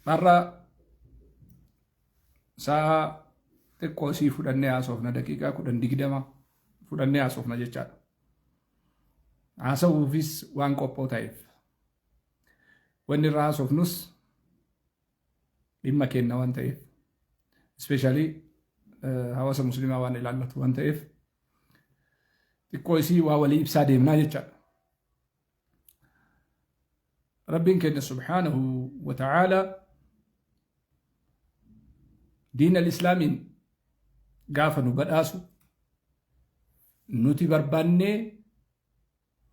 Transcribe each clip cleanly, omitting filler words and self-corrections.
Har'a sa'a xiqqoo sii fudhannee haasofna, daqiiqaa 10 20 fudhannee haasofna jechaadha. Haasa'uufis waan qophoo ta'eef. Wanni irraa haasofnus dhimma keenna waan ta'eef, especially hawaasa musliimaa waan ilaallatu waan ta'eef, xiqqoo isii waa walii ibsaa deemnaa jechaadha. Rabbiin keenya subhaanahu wa ta'aala diin al-islaamiin gaafa nu badhaasu nuti barbaannee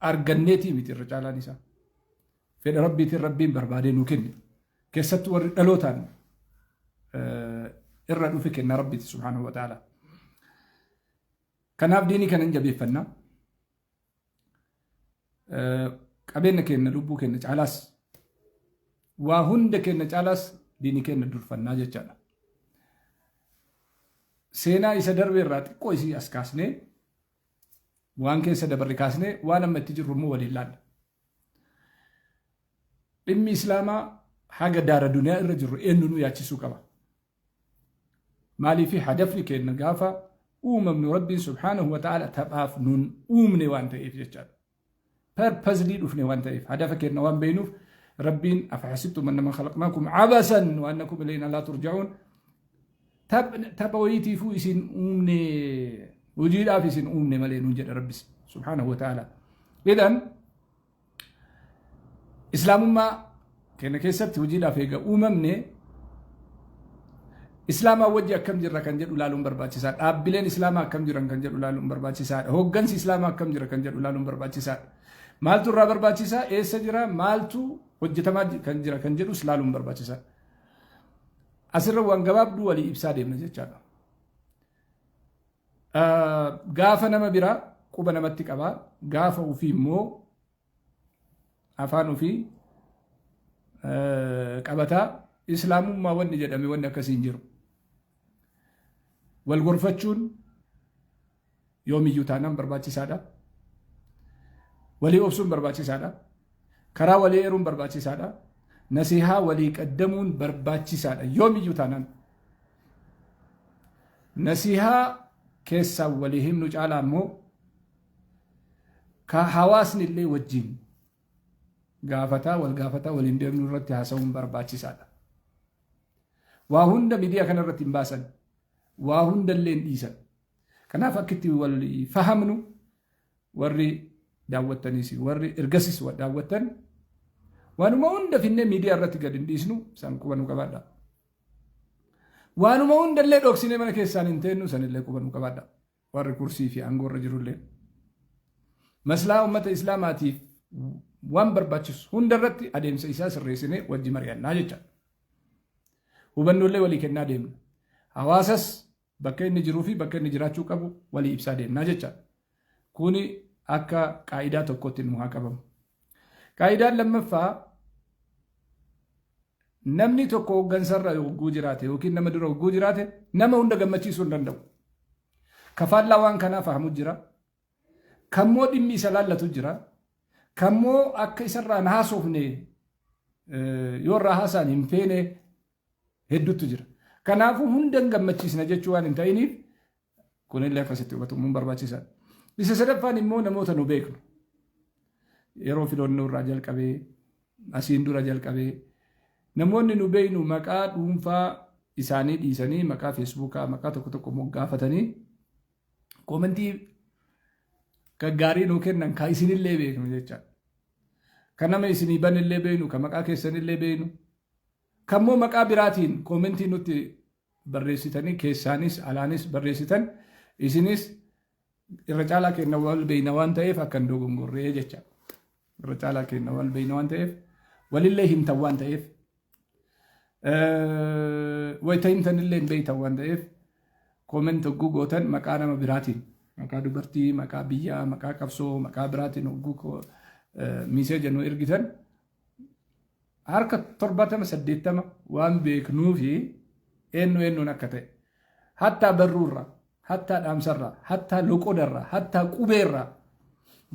arganneetii miti. Irra caalaan isaa fedha Rabbiitiin Rabbiin barbaadee nu kenne. Keessattuu warri dhalootaan irra dhufe kenna Rabbiiti subhaanahu wa ta'aala. Kanaaf diinii kana hin jabeeffanna. Qabeenya keenya, lubbuu keenya caalaas, waa hunda keenya caalaas diinii keenya durfannaa jechaadha. Seenaa isa darbe irraa xiqqoo isii as kaasnee, waan keessa dabarre kaasnee, waan amma itti jirru immoo waliin laalla. Dhimmi Islaamaa haga daara duniyaa irra jirru eenyu nu yaachisuu qaba. Maaliif? Hadafni keenya gaafa uumamnu Rabbiin subhaanahu wa ta'ala taphaaf nun uumne waan ta'eef jechaadha. Purposely dhufne waan ta'eef, hadafa keenya waan beeknuuf, Rabbiin "أفحسبتم أنما خلقناكم عبثا وأنكم إلينا لا ترجعون", tapha wayiitiifuu isin uumne, hojiidhaaf isin uumne malee nuun jedha Rabbis subhaanahu wa ta'ala. Idan Islaamummaa keenya keessatti hojiidhaaf eega uumamne, Islaamaa wajji akkam jirra kan jedhu ilaaluun barbaachisaadha. Dhaabbileen Islaamaa akkam jiran kan jedhu ilaaluun barbaachisaadha. Hooggansi Islaamaa akkam jira kan jedhu ilaaluun barbaachisaadha. Maaltu irraa barbaachisaa? Eessa jira? Maaltu hojjetamaa kan jira kan jedhus ilaaluun barbaachisaadha. Asirra waan gabaabduu walii ibsaa deemna jechaadha. Gaafa nama biraa quba namatti qabaa, gaafa ofii immoo afaan ofii qabataa, Islaamummaa wanni jedhame wanni akkasii hin jiru. Wal gorfachuun yoomiyyuu taanaan barbaachisaadha. Walii obsuun barbaachisaadha. Karaa walii eeruun barbaachisaadha. Nasihaa walii qaddamuun barbaachisaadha yoomiyyuu taanaan. Nasihaa keessaan walii himnu caalaa immoo ka hawaasni illee wajjin gaafataa wal gaafataa waliin deemnu irratti haasa'uun barbaachisaadha. Waa hunda miidiyaa kana irratti hin baasan. Waa hunda illee hin dhiisan. Kanaaf akka itti wal fahamnu, warri daawwattaniis warri ergasis daawwattan, waanuma hunda finnee miidiyaa irratti gad hin dhiisnu, san quba nu qabaadha. Waanuma hunda illee dhoksinee mana keessaan hin teennu, sanillee quba nu qabaadha. Warri kursii fi aangoo irra jirullee. Maslaa uummata Islaamaatiif waan barbaachisu hunda irratti adeemsa isaa sirreessinee wajji mari'annaa jecha. Hubannoolee walii kennaa deemna. Hawaasas bakka inni jiruu fi bakka inni jiraachuu qabu walii ibsaa deemnaa jecha. Kuni akka qaa'idaa tokkotti nu haa qabamu. Qaa'idaan lammaffaa, namni tokko hooggansarra hogguu jiraate yookiin nama dura hogguu jiraate, nama hunda gammachiisuu hin danda'u. Kafaallaa waan kanaa fahamu jira. Kammoo dhimmi isa laallatu jira. Kammoo akka isarraa hin haasofne, yoo irraa haasa'an hin feene hedduutu jira. Kanaafuu hunda hin gammachiisna jechuu waan hin ta'iniif, kunillee akkasitti hubatamuun barbaachisaadha. Isa sadaffaan immoo namoota nu beeknu. Yeroo filannoo irraa jalqabee, asiin dura jalqabee, namoonni nu beeknu maqaa dhuunfaa isaanii dhiisanii maqaa Feesbuukaa, maqaa tokko tokko moggaafatanii koomentii gaggaarii nuu kennan, ka isinillee beeknu jechaadha. Kan nama isinii banillee beeknu, kan maqaa keessanillee beeknu, kammoo maqaa biraatiin koomentii nutti barreessitanii, keessaanis alaanis barreessitan, isinis irra caalaa kenna wal beeyna waan ta'eef akka hin dogongorree jecha. Irra caalaa kenna wal beeyna waan ta'eef, walillee himtan waan ta'eef, wayita himtanillee hin beeytan waan ta'eef, comment hogguu gootan maqaa nama biraatiin, maqaa dubartii, maqaa biyyaa, maqaa qabsoo, maqaa biraatiin hogguu message nu ergitan, harka 70 80 waan beeknuu fi eenyu eenyuun akka ta'e, hattaa barruurraa, hattaa dhaamsarraa, hattaa loqodarraa, hattaa qubeerraa,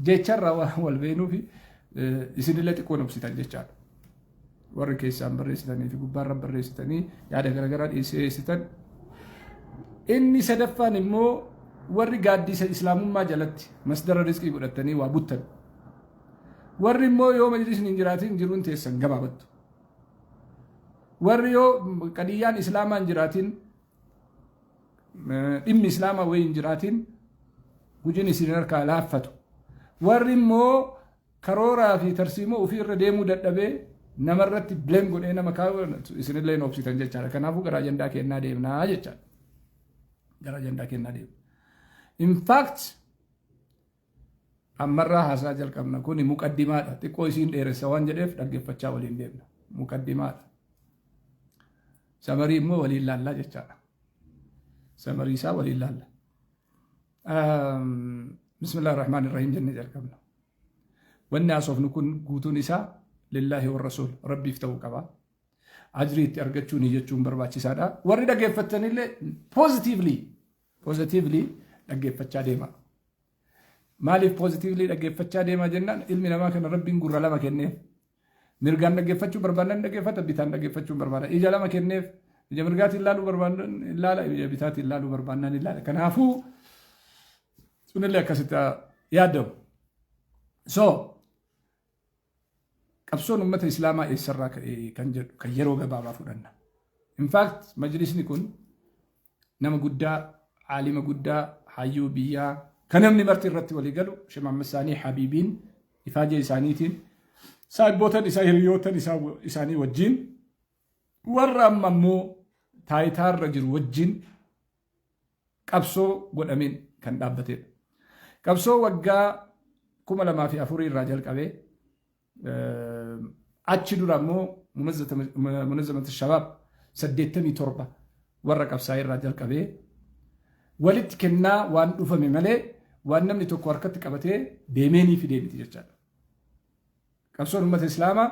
jecharraa waan wal beeknuu fi isinillee xiqqoo obsitan jechaadha. Warri keessaan barreessitanii fi gubbaarra barreessitanii yaada garaagaraa dhiyeessitan. Inni sadaffaan immoo warri gaaddisa islaamummaa jalatti masdara rizqii godhatanii waa buttan. Warri immoo yoo majlisni hin jiraatin jiruun teessan gabaabattu. Warri yoo qadiyyaan islaamaa hin jiraatin, dhimmi islaamaa wayii hin jiraatin, hojiin isin harkaa laaffatu. Warri immoo karooraa fi tarsiimoo ofii irra deemuu dadhabee namarratti blame godhee nama kaa'u isinillee hin obsitan jechaadha. Kanaafuu gara ajandaa kennaa deemnaa jechaadha. Gara ajandaa kennaa deemna. In fact, ammarraa haasaa jalqabna. Kuni muqaddimaadha. Xiqqoo isiin dheeressa waan jedheef dhaggeeffachaa waliin deemna. Muqaddimaadha. Summary immoo waliin laallaa jechaadha. Summary isaa waliin laalla. Bismillah ar-Rahmaan ir-Rahiim jennee jalqabna. Wanni haasofnu kun guutuun isaa lillaahi wa rasuul, rabbiif ta'uu qaba. Ajrii itti argachuun jechuun barbaachisaadha. Warri dhaggeeffattanillee positively dhaggeeffachaa deema. Maaliif positively dhaggeeffachaa deema jennaan, ilmi namaa kana rabbiin gurra lama kenneef. Mirgaan dhaggeeffachuu barbaadan dhaggeeffata, bitaan dhaggeeffachuu barbaada. Ija lama kenneef, ija mirgaatiin ilaaluu barbaadan ilaala, ija bitaatiin ilaaluu barbaadnan ilaala. Kanaafuu sunillee akkasitti yaadamu. So qabsoon uummata islaamaa eessarraa ka'e kan jedhu kan yeroo gabaabaa fudhanna. In fact, majlisni kun nama guddaa, aalima guddaa, hayyuu biyyaa kan namni marti irratti walii galu Sheekh Muhammad Saanii Habiibiin ifaajee isaaniitiin saahibbootan isaa, hiriyootan isaanii wajjin, warra amma immoo taayitaarra jiru wajjin qabsoo godhameen kan dhaabbatedha. Qabsoo waggaa 2004 irraa jalqabee, achi dura immoo Munazzamat Shabaab 87 warra qabsaa'ee irraa jalqabee walitti kennaa waan dhufame malee waan namni tokko harkatti qabatee deemeenii fidee miti jechaadha. Qabsoon uummata islaamaa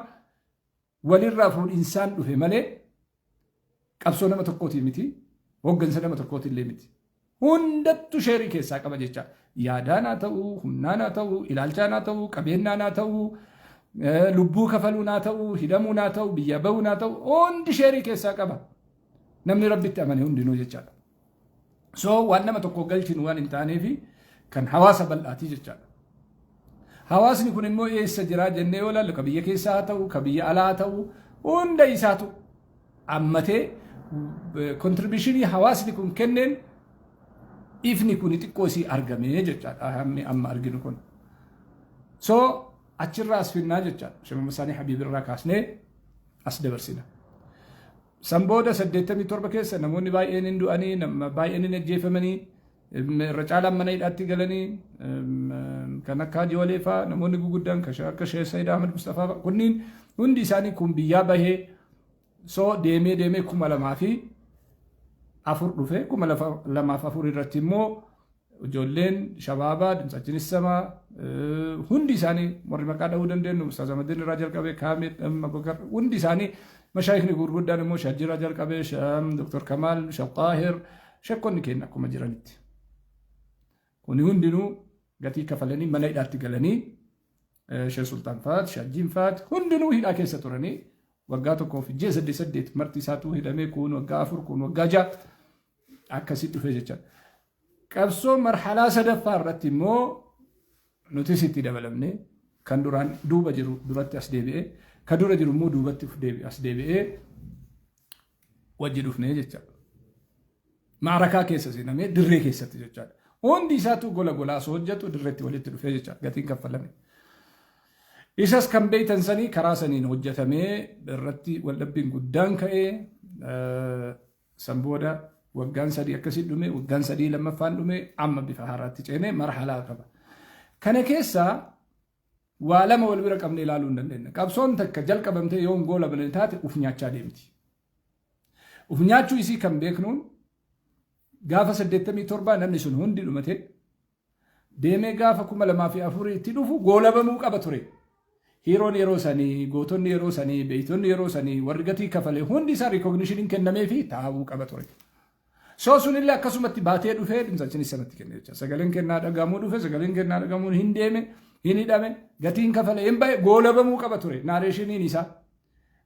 walirraa fuudhinsaan dhufe malee qabsoo nama tokkootii miti, hooggansa nama tokkootii illee miti. Hundattu share keessaa qaba jecha. Yaadaan haa ta'uu, humnaan haa ta'uu, ilaalchaan haa ta'uu, qabeenyaan haa ta'uu, lubbuu kafaluun haa ta'uu, hidhamuun haa ta'uu, biyya bahuun haa ta'uu, hundi share keessaa qaba. Namni rabbitti amane hundinuu jechaadha. So waan nama tokko galchinu waan hin taaneefi kan hawaasa bal'aatii jechaadha. Hawaasni kun immoo eessa jira jennee yoo ilaallu, ka biyya keessaa haa ta'u, ka biyya alaa haa ta'u, hunda isaatu ammatee contribution hawaasni kun kenneen ifni kun xiqqoo isii argamee jechaadha hammi amma arginu kun. So achirraa as finnaa jechaadha. Shamama isaanii Habiibirraa kaasnee as dabarsina. San booda 87 keessa namoonni baay'een hin du'anii, baay'een hin ajjeefamanii, irra caalaan mana hidhaatti galanii, kan akka Haji Walee fa'aa, namoonni guguddaan kan akka Sheekh Sayyid Ahmad Mustafaa fa'aa, kunniin hundi isaanii kun biyyaa bahee, so deemee deemee 2004 dhufe. 2004 irratti immoo ijoolleen shabaabaa dimsaachinis samaa hundi isaanii, warri maqaa dhahuu dandeenyu, Ustaaz Ahmadiin irraa jalqabee, Kaamil Abubakar, hundi isaanii, mashaayikni gurguddaan immoo Shajjiraa jalqabee, Dr. Kamaal, Sheekh Xaahir, sheekonni keenya akkuma jiranitti. Kuni hundinuu gatii kafalanii mana hidhaatti galanii, Sheekh Sultaan Faat, Shajjiin Faat hundinuu hidhaa keessa turanii, waggaa 1 fi ji'a 8 8 marti isaatuu hidhamee, kun waggaa 4, kun waggaa 6 akkasitti dhufe jechaadha. Qabsoo marhalaa sadaffaa irratti immoo nutis itti dabalamne, kan duraan duuba jiru duratti as deebi'ee, kan dura jiru immoo duubatti as deebi'ee wajji dhufnee jechaadha. Maarakaa keessa seenamee dirree keessatti jechaadha. Hundi isaatu gola golaa osoo hojjetu dirreetti walitti dhufee jechaadha. Gatiin kaffalame. Isas kan beeytan sanii karaa saniin hojjetamee irratti waldhabbiin guddaan ka'ee, san booda waggaan 3 akkasii dhume, waggaan 3 lammaffaan dhume, amma bifa haaraatti ceenee marhalaa qaba. Kana keessaa waa lama wal bira qabnee ilaaluu hin dandeenya. Qabsoon takka jalqabamtee yoo goola balee taate uf nyaachaa deemti. Uf nyaachuu isii kan beeknuun gaafa 87 namni sun hundi dhumate deemee, gaafa 2004 itti dhufu goolabamuu qaba ture. Hero n yeroo sanii, gootonni yeroo sanii, beeytonni yeroo sanii, warri gatii kafale hundi isaa recognition kennamee fi taa'uu qaba ture. So sunillee akkasumatti baatee dhufee dimsaachinis sanatti kenne jecha. Sagaleen kennaa dhagahamuu dhufe, sagaleen kennaa dhagahamuun hin deeme, hin hidhame, gatiin kafale hin bahe, goolabamuu qaba ture. Narration iin isaa.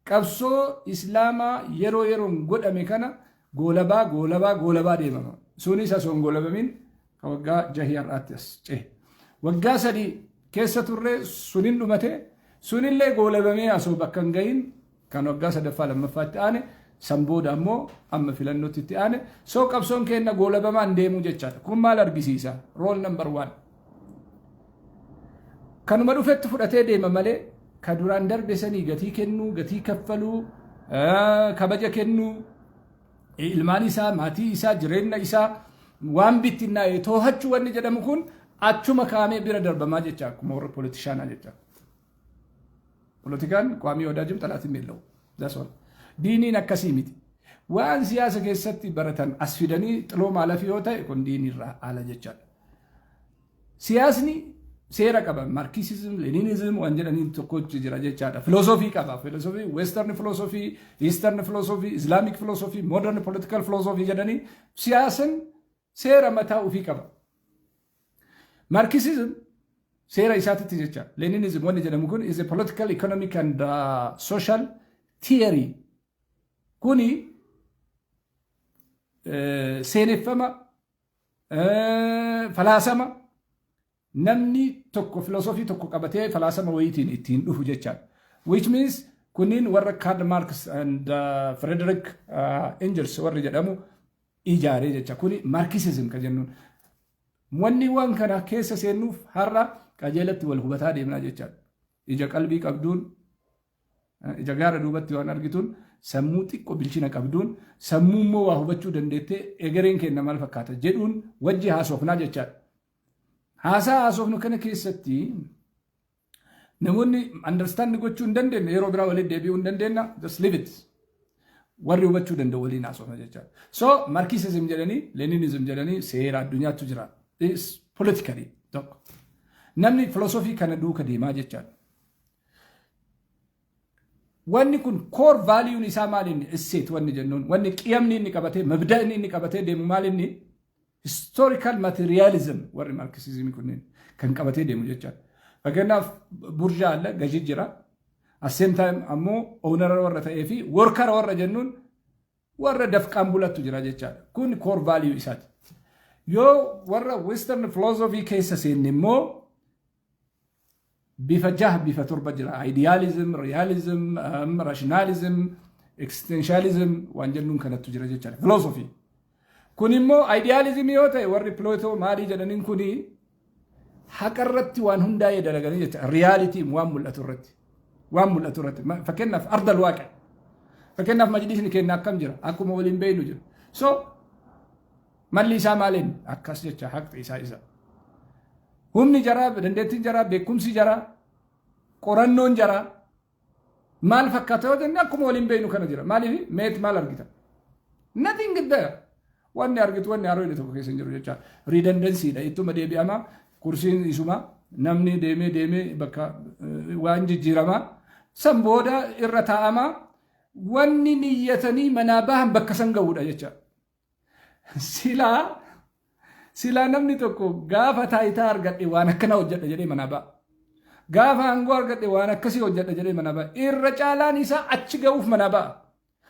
Qabsoo Islaamaa yeroo yeroon godhame kana goolabaa, goolabaa, goolabaa deemama. Sunis osoo hin goolabamin ka waggaa 6 har'aatti as cehe. Waggaa 3 keessa turre sunin dhumate, sunillee goolabamee osoo bakka hin gahin kan waggaa sadaffaa lammaffaatti aane, san booda ammoo amma filannootti itti aane. So qabsoon keenya goolabamaan deemuu jechaadha. Kun maal argisiisa? Rule number one. Kanuma dhufetti fudhatee deema malee ka duraan darbe sanii gatii kennuu, gatii kaffaluu, kabaja kennuu, ilmaan isaa, maatii isaa, jireenya isaa waan bittinnaa'e too'achuu wanni jedhamu kun achuma kaa'amee bira darbamaa jecha, akkuma warra politicianaa jecha. Polotikaan ቋሚ ወዳጅም ጠላትም የለው። That's all. Diiniin akkasii miti. Waan siyaasa keessatti baratan as fidanii xiloo maalafi yoo ta'e, kun diiniirraa ala jechaadha. Siyaasni seera qaba. Marxism, Leninism waan jedhaniin tokkochi jira jechaadha. Filoosofii qaba. Filoosofii Western philosophy, Eastern philosophy, Islamic philosophy, modern political philosophy jedhanii siyaasan seera mataa ofii qaba. Marxism seera isaatitti jecha. Leninism wanni jedhamu kun is a political, economic and social theory. Kuni seeneffama, falaasama namni tokko filoosofii tokko qabatee falaasama wayiitiin ittiin dhufu jechaadha. Which means kunniin warra Karl Marx and Frederick Engels warri jedhamu ijaaree jecha. Kuni Marxism ka jennuun. Wanni waan kana keessa seennuuf har'a qajeelatti wal hubataa deemnaa jechaadha. Ija qalbii qabduun, ija gaara duubatti waan argituun, sammuu xiqqoo bilchina qabduun, sammuu immoo waa hubachuu dandeettee egereen keenya maal fakkaata jedhuun wajji haasofnaa jechaadha. Haasaa haasofnu kana keessatti namoonni understand gochuu hin dandeenye yeroo biraa waliin deebi'uu hin dandeenya, just leave it. Warri hubachuu danda'u waliin haasofna jechaadha. So Marxism jedhanii, Leninism jedhanii seera addunyaatu jira. Politically tokko. Namni filosofii kana duuka deemaa jechaadha. Wanni kun core valueun isaa maal inni isseet wanni jennuun, wanni qiyamni inni qabatee, mabda'ni inni qabatee deemu maal inni? Historical materialism warri Marxismii kunneen kan qabatee deemu jechaadha. Fakkeenyaaf bourgeois alla gaji jira. At same time ammoo ownera warra ta'ee fi workera warra jennuun warra dafqaan bulattu jira jechaadha. Kun core value isaati. Yoo warra Western philosophy keessa seenne immoo bifa jaha, bifa torba jira. Idealism, realism, rationalism, existentialism waan jennuun kanattu jira jechaadha. Philosophy. Kun immoo idealism yoo ta'e, warri Plato maalii jedhaniin kuni haqa irratti waan hundaa'ee dalaganii jecha, reality waan mul'atu irratti. Waan mul'atu irratti. Fakkeenyaaf أرض الواقع. Fakkeenyaaf majlisni keenya akkam jira? Akkuma waliin beeynu jira. So malli isaa maaliin akkas jecha, haqni isaa isa. Humni jaraa, dandeettiin jaraa, beekumsi jaraa, qorannoon jaraa maal fakkaata yoo jenne, akkuma waliin beeynu kana jira. Maaliif meet maal argita? Nothing there. Wanni argitu wanni haroo tokko keessa hin jiru jecha. Redundancyidha. Ittuma deebi'ama. Kursiin isuma, namni deemee deemee bakka waan jijjiiramaa. San booda irra taa'ama. Wanni niyyatanii manaa bahan bakka san ga'uudha jecha. Silaa namni tokko gaafa taayitaa argadhe waan akkana hojjedha jedhee manaa ba'a. Gaafa aangoo argadhe waan akkasii hojjedha jedhee manaa ba'a. Irra caalaan isaa achi ga'uuf manaa ba'a.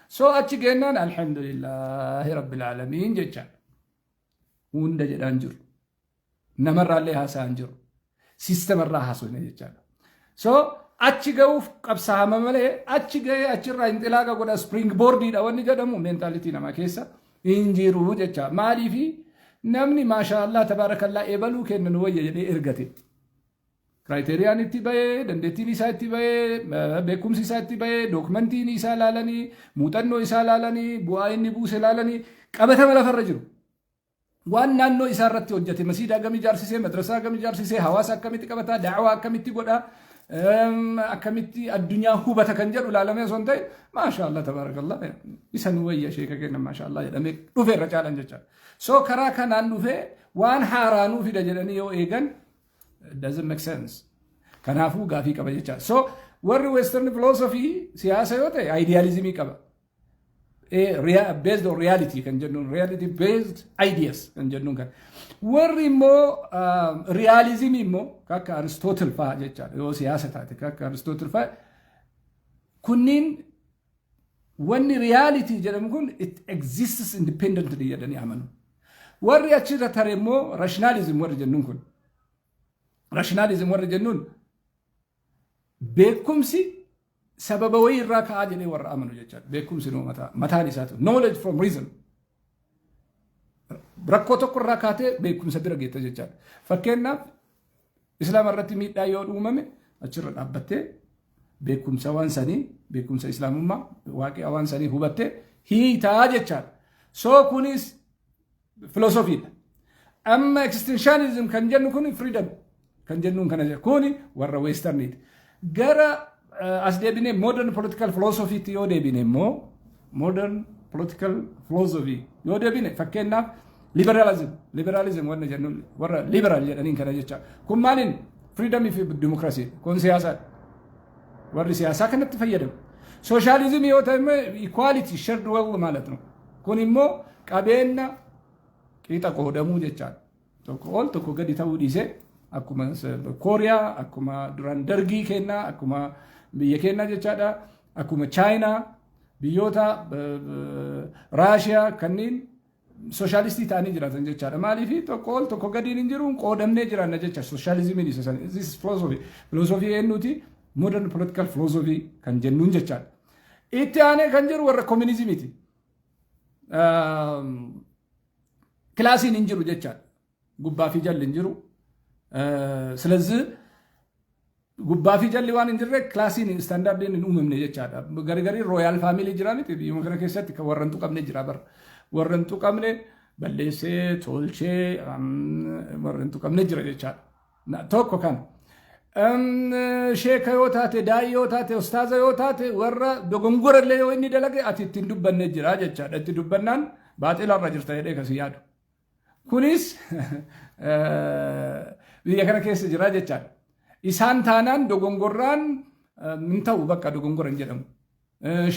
So achi geennaan الحمد لله رب العالمين jecha. Hunda jedhaan jiru. Namarraallee haasa'an jiru. Systemarraa haasofne jechaadha. So achi ga'uuf qabsaa'ama malee achi ga'ee achirraa inxilaaqa godha, spring boardiidha wanni jedhamu mentality namaa keessa hin jiru jecha. Maaliifi namni ما شاء الله تبارك الله eebaluu kenna nu wayya jedhee ergate. Criteriaan itti bahee, dandeettiin isaa itti bahee, beekumsi isaa itti bahee, documentiin isaa laalanii, muuxannoo isaa laalanii, bu'aa inni buuse laalanii, qabatama lafarra jiru. Waan naannoo isaa irratti hojjete, masiida akkam ijaarsisee, madrasaa akkam ijaarsisee, hawaasa akkamitti qabataa, daawaa akkamitti godhaa, akkamitti addunyaa hubata kan jedhu laalamee osoo hin ta'in, ما شاء الله تبارك الله isa nu wayya, sheeka kenna ما شاء الله jedhamee dhufe irra caalan jechaadha. So karaa kanaan dhufee waan haaraa nuu fida jedhanii yoo eegan doesn't make sense. Kanaafuu gaafii qaba jechaadha. So warri Western philosophy siyaasa yoo ta'e idealismii qaba. Based on reality kan jennuun, reality based ideas kan jennuun kan. Warri immoo realismii immoo akka Aristotle fa'aa jechaadha, yoo siyaasa taate akka Aristotle fa'aa kunniin Wanni reality jedhamu kun it exists independently jedhanii amanu. Warri achirra tare immoo rationalism warri jennuun kun. Rationalism warri jennuun beekumsi sababa wayii irraa ka'aa jedhee warra amanu jechaadha. Beekumsi nuu mataan isaatu. Knowledge from reason. Rakkoo tokko irraa kaatee beekumsa bira geetta jechaadha. Fakkeenyaaf, Islaama irratti miidhaa yoo uumame, achirra dhaabbattee beekumsa waan sanii, beekumsa Islaamummaa, waaqii waan sanii hubattee hiitaa jechaadha. So kunis filoosofiidha. Amma existentialism kan jennu kun, freedom kan jennuun kana jedha. Kuni warra Westerniiti. Gara as deebinee modern political philosophy yoo deebine immoo, modern political philosophy yoo deebine, fakkeenyaaf liberalism wanna jennuun, warra liberal jedhaniin kana jecha. Kun maaliin? Freedom fi democracy, kun siyaasaadha. Warri siyaasaa kanatti fayyadamu. Sooshaalizimii yoo ta'e immoo equality, shared wealth ማለት ነው. Kun immoo qabeenya qixa qoodamuu jechaadha. Tokko ol tokko gadi ta'uu dhiisee, akkuma Kooriyaa, akkuma duraan Dargii kennaa, akkuma biyya kennaa jechaadha. Akkuma Chaayinaa, biyyoota Raashiyaa kanneen sooshaalistii ta'anii jiraatan jechaadha. Maaliif? Tokko ol tokko gadiin hin jiru, qoodamnee jiraanna jecha. Sooshaalizimiin isa sana. This is philosophy. Philosophy eenyuti? Modern political philosophy kan jennuun jechaadha. Itti aanee kan jiru warra communismiiti. Classiin hin jiru jechaadha. Gubbaa fi jalli hin jiru. ስለዚህ gubbaa fi jalli waan hin jirre, classiin standardiin hin uumamne jechaadha. Gargarii royal family jira miti? Biyyuma kana keessatti kan warra hin tuqamne jira bara. Warra hin tuqamne balleessee tolchee warra hin tuqamne jira jechaadha. Tokko kana. Sheeka yoo taate, daa'ii yoo taate, ustaaza yoo taate, warra dogongorallee yoo inni dalage ati ittiin dubbanne jira jechaadha. Itti dubbannaan baaxilarra jirta jedhee kasi yaadu. Kunis biyya kana keessa jira jechaadha. Isaan taanaan dogongorraan hin ta'u, bakka dogongora hin jedhamu.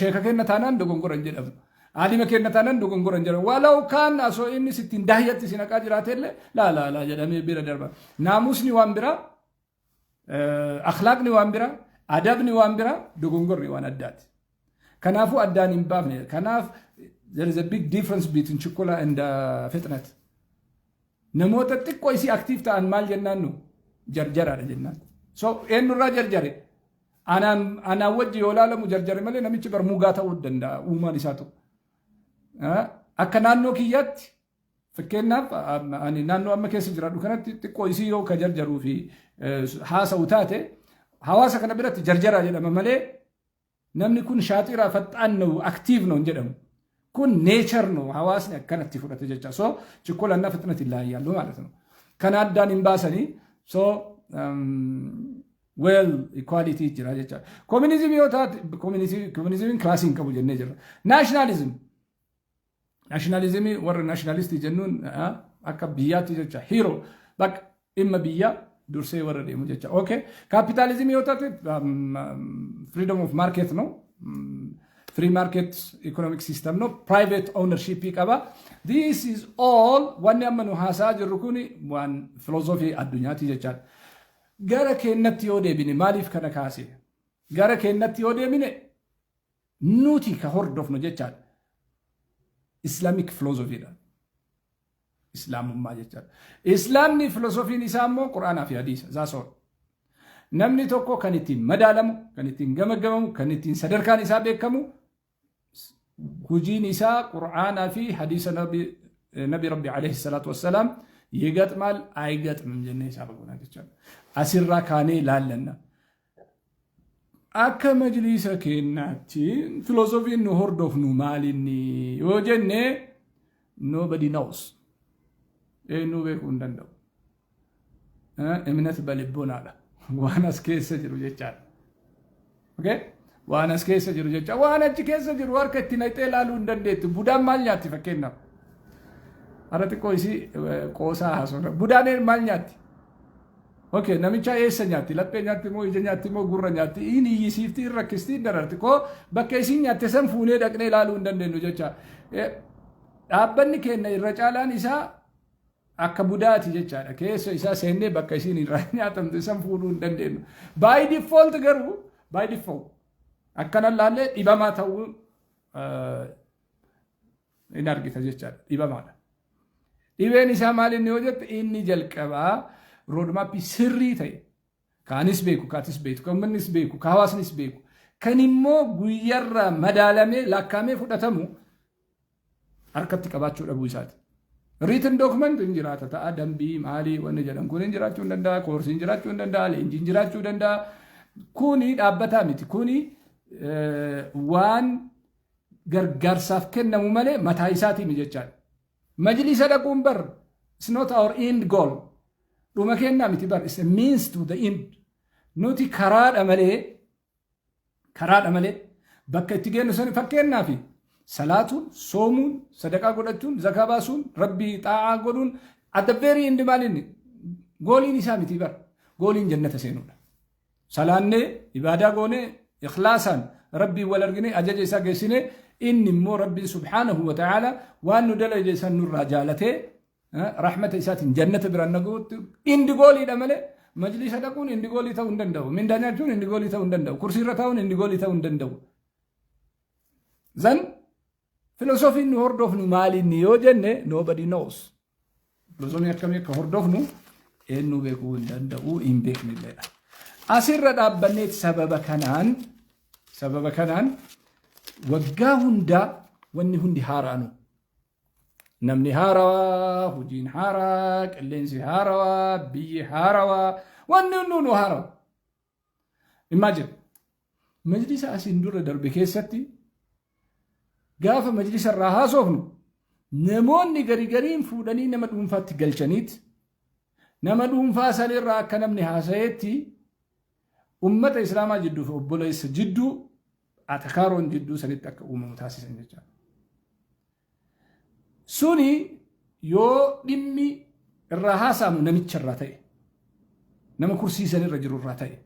Sheeka kenna taanaan dogongora hin jedhamu. Aalima kenna taanaan dogongora hin jedhamu. Walau kaan osoo inni sittiin daayyatti si naqaa jiraatellee, laa laa laa jedhamee bira darba. Naamusni waan biraa, akhlaaqni waan biraa, adabni waan biraa, dogongorri waan addaati. Kanaafuu addaan hin baafne. Kanaaf there is a big difference between chukkola and fitnat. Namoota xiqqoo isii active ta'an maal jennaan? Nu jarjaraadha jennaan. So eenyurraa jarjare? Anaan wajji yoo ilaalamu jarjare malee, namichi bar mugaa ta'uu danda'a uumaan isaa ta'u. Akka naannoo kiyyaatti, fakkeenyaaf, ani naannoo amma keessa jiraadhu kanatti xiqqoo isii yoo ka jarjaruu fi haasa'u taate, hawaasa kana biratti jarjaraa jedhama malee, namni kun shaaxiraa ፈጣን ነው, active ነው hin jedhamu. Kun nature ነው, hawaasni akkanatti fudhate jecha. So ችኮላና ፍጥነት ይለያያሉ ማለት ነው። Kana addaan hin baasanii. So well, equality jira jecha. Communism yoo taate, communismiin classii hin qabu jennee jirra. Nationalism. Nationalismii warra nationalistii jennuun akka biyyaatti jecha, hero bakka dhimma biyyaa dursee warra deemu jecha. Okay. Capitalismii yoo taate, freedom of market ነው. Free market economic system ነው. Private ownership qaba. This is all wanni amma nu haasaa jirru kuni waan philosophy addunyaati jechaadha. Gara keennatti yoo deebine, maaliif kana kaase? Gara keennatti yoo deebine, nuti ka hordofnu jechaadha. Islamic philosophy dha. Islaamummaa jechaadha. Islaamni philosophiin isaa immoo Quraanaa fi Hadiisa. That's all. Namni tokko kan ittiin madaalamu, kan ittiin gamagamamu, kan ittiin sadarkaan isaa beekamu, hojiin isaa Qur'aanaa fi Hadiisa Nabi Rabbi عليه الصلاة والسلام ይገጥማል አይገጥምም jennee isaa goona jechaadha. Asirraa kaanee ilaallanna. Akka majliisa keenyaatti filoosofiin nu hordofnu maalinni yoo jenne, nobody knows. Eenyuu beekuu hin danda'u. እምነት በልቦና dha. Waan as keessa jiru jechaadha. Okay? Waan as keessa jiru jecha, waan achi keessa jiru harka itti naqxee ilaaluu hin dandeettu. Budaan maal nyaatti fakkeenyaaf? Har'a xiqqoo isii qoosaa haasofna. Budaan maal nyaatti? Okay, namicha eessa nyaatti? Laphee nyaatti moo ija nyaatti moo gurra nyaatti? Inni iyyisiifti, hin rakkisti, hin dararti. Koo bakka isiin nyaatte san fuunee dhaqnee ilaaluu hin dandeenyu jecha. Dhaabbanni keenya irra caalaan isaa akka budaati jechaadha. Keessa isaa seennee bakka isiin irraa nyaatamte san fuudhuu hin dandeenyu. By default garuu, by default akkana laallee dhibamaa ta'uu Hin argita jechaadha. Dhibamaadha. Dhibeen isaa maal inni yoo jette, inni jalqabaa roadmapii sirrii ta'e kaanis beeku, kaatis beeku, kan uummannis beeku, ka hawaasnis beeku, kan immoo guyyarraa madaalamee lakkaamee fudhatamu harkatti qabaachuu dhabuu isaati. Written document hin jiraata ta'a, dambii maalii wanni jedhan kun hin jiraachuu hin danda'a, koorsiin jiraachuu hin danda'a, leenjiin jiraachuu danda'a. Kuni dhaabbataa miti. Kuni waan gargaarsaaf kennamu malee mataa isaatii jechaadha. Majlisa dhaquun bar it's not our end goal. Dhuma kennaa miti bar, it's a means to the end. Nuti karaadha malee bakka itti geenyu sani, fakkeenyaaf salaatuun, soomuun, sadaqaa godhachuun, zakaa baasuun, rabbii xaa'aa godhuun at the very end maal inni goaliin isaa miti bar, goaliin jannata seenuudha. Salaannee, ibaadaa goonee, ikhlaasaan rabbii wal argine, ajaja isaa geessine, inni immoo rabbiin subhaanahu wa ta'ala waan nu dalage san nurraa jaalatee rahmata isaatiin jannata biraan naguutti end goaliidha malee majlisa dhaquun end goalii ta'uu hin danda'u. Mindaa nyaachuun end goalii ta'uu hin danda'u. Kursiirra taa'uun end goalii ta'uu hin danda'u. Zan filosoofiin nu hordofnu maalinni yoo jenne, nobody knows. Filosoofii akkamii akka hordofnu eenyu beekuu hin danda'u, hin beeknilleedha. Asirra dhaabbanneet sababa kanaan waggaa hundaa wanni hundi haaraanu. Namni haarawaa, hojiin haarawaa, qilleensi haarawaa, biyyi haarawaa, wanni hunduu nu haarawa. Imagine majlisa asiin dura darbe keessatti gaafa majlisa irraa haasofnu namoonni gari gariin fuudhanii nama dhuunfaatti galchaniit, nama dhuunfaa sanirraa akka namni haasayetti ummata islaamaa jidduu fi obboleessa jidduu atakaaroon jidduu sanitti akka uumamu taasisan jechaadha. Suni yoo dhimmi irraa haasa'amu namicha irraa ta'e, nama kursii sanirra jiru irraa ta'e,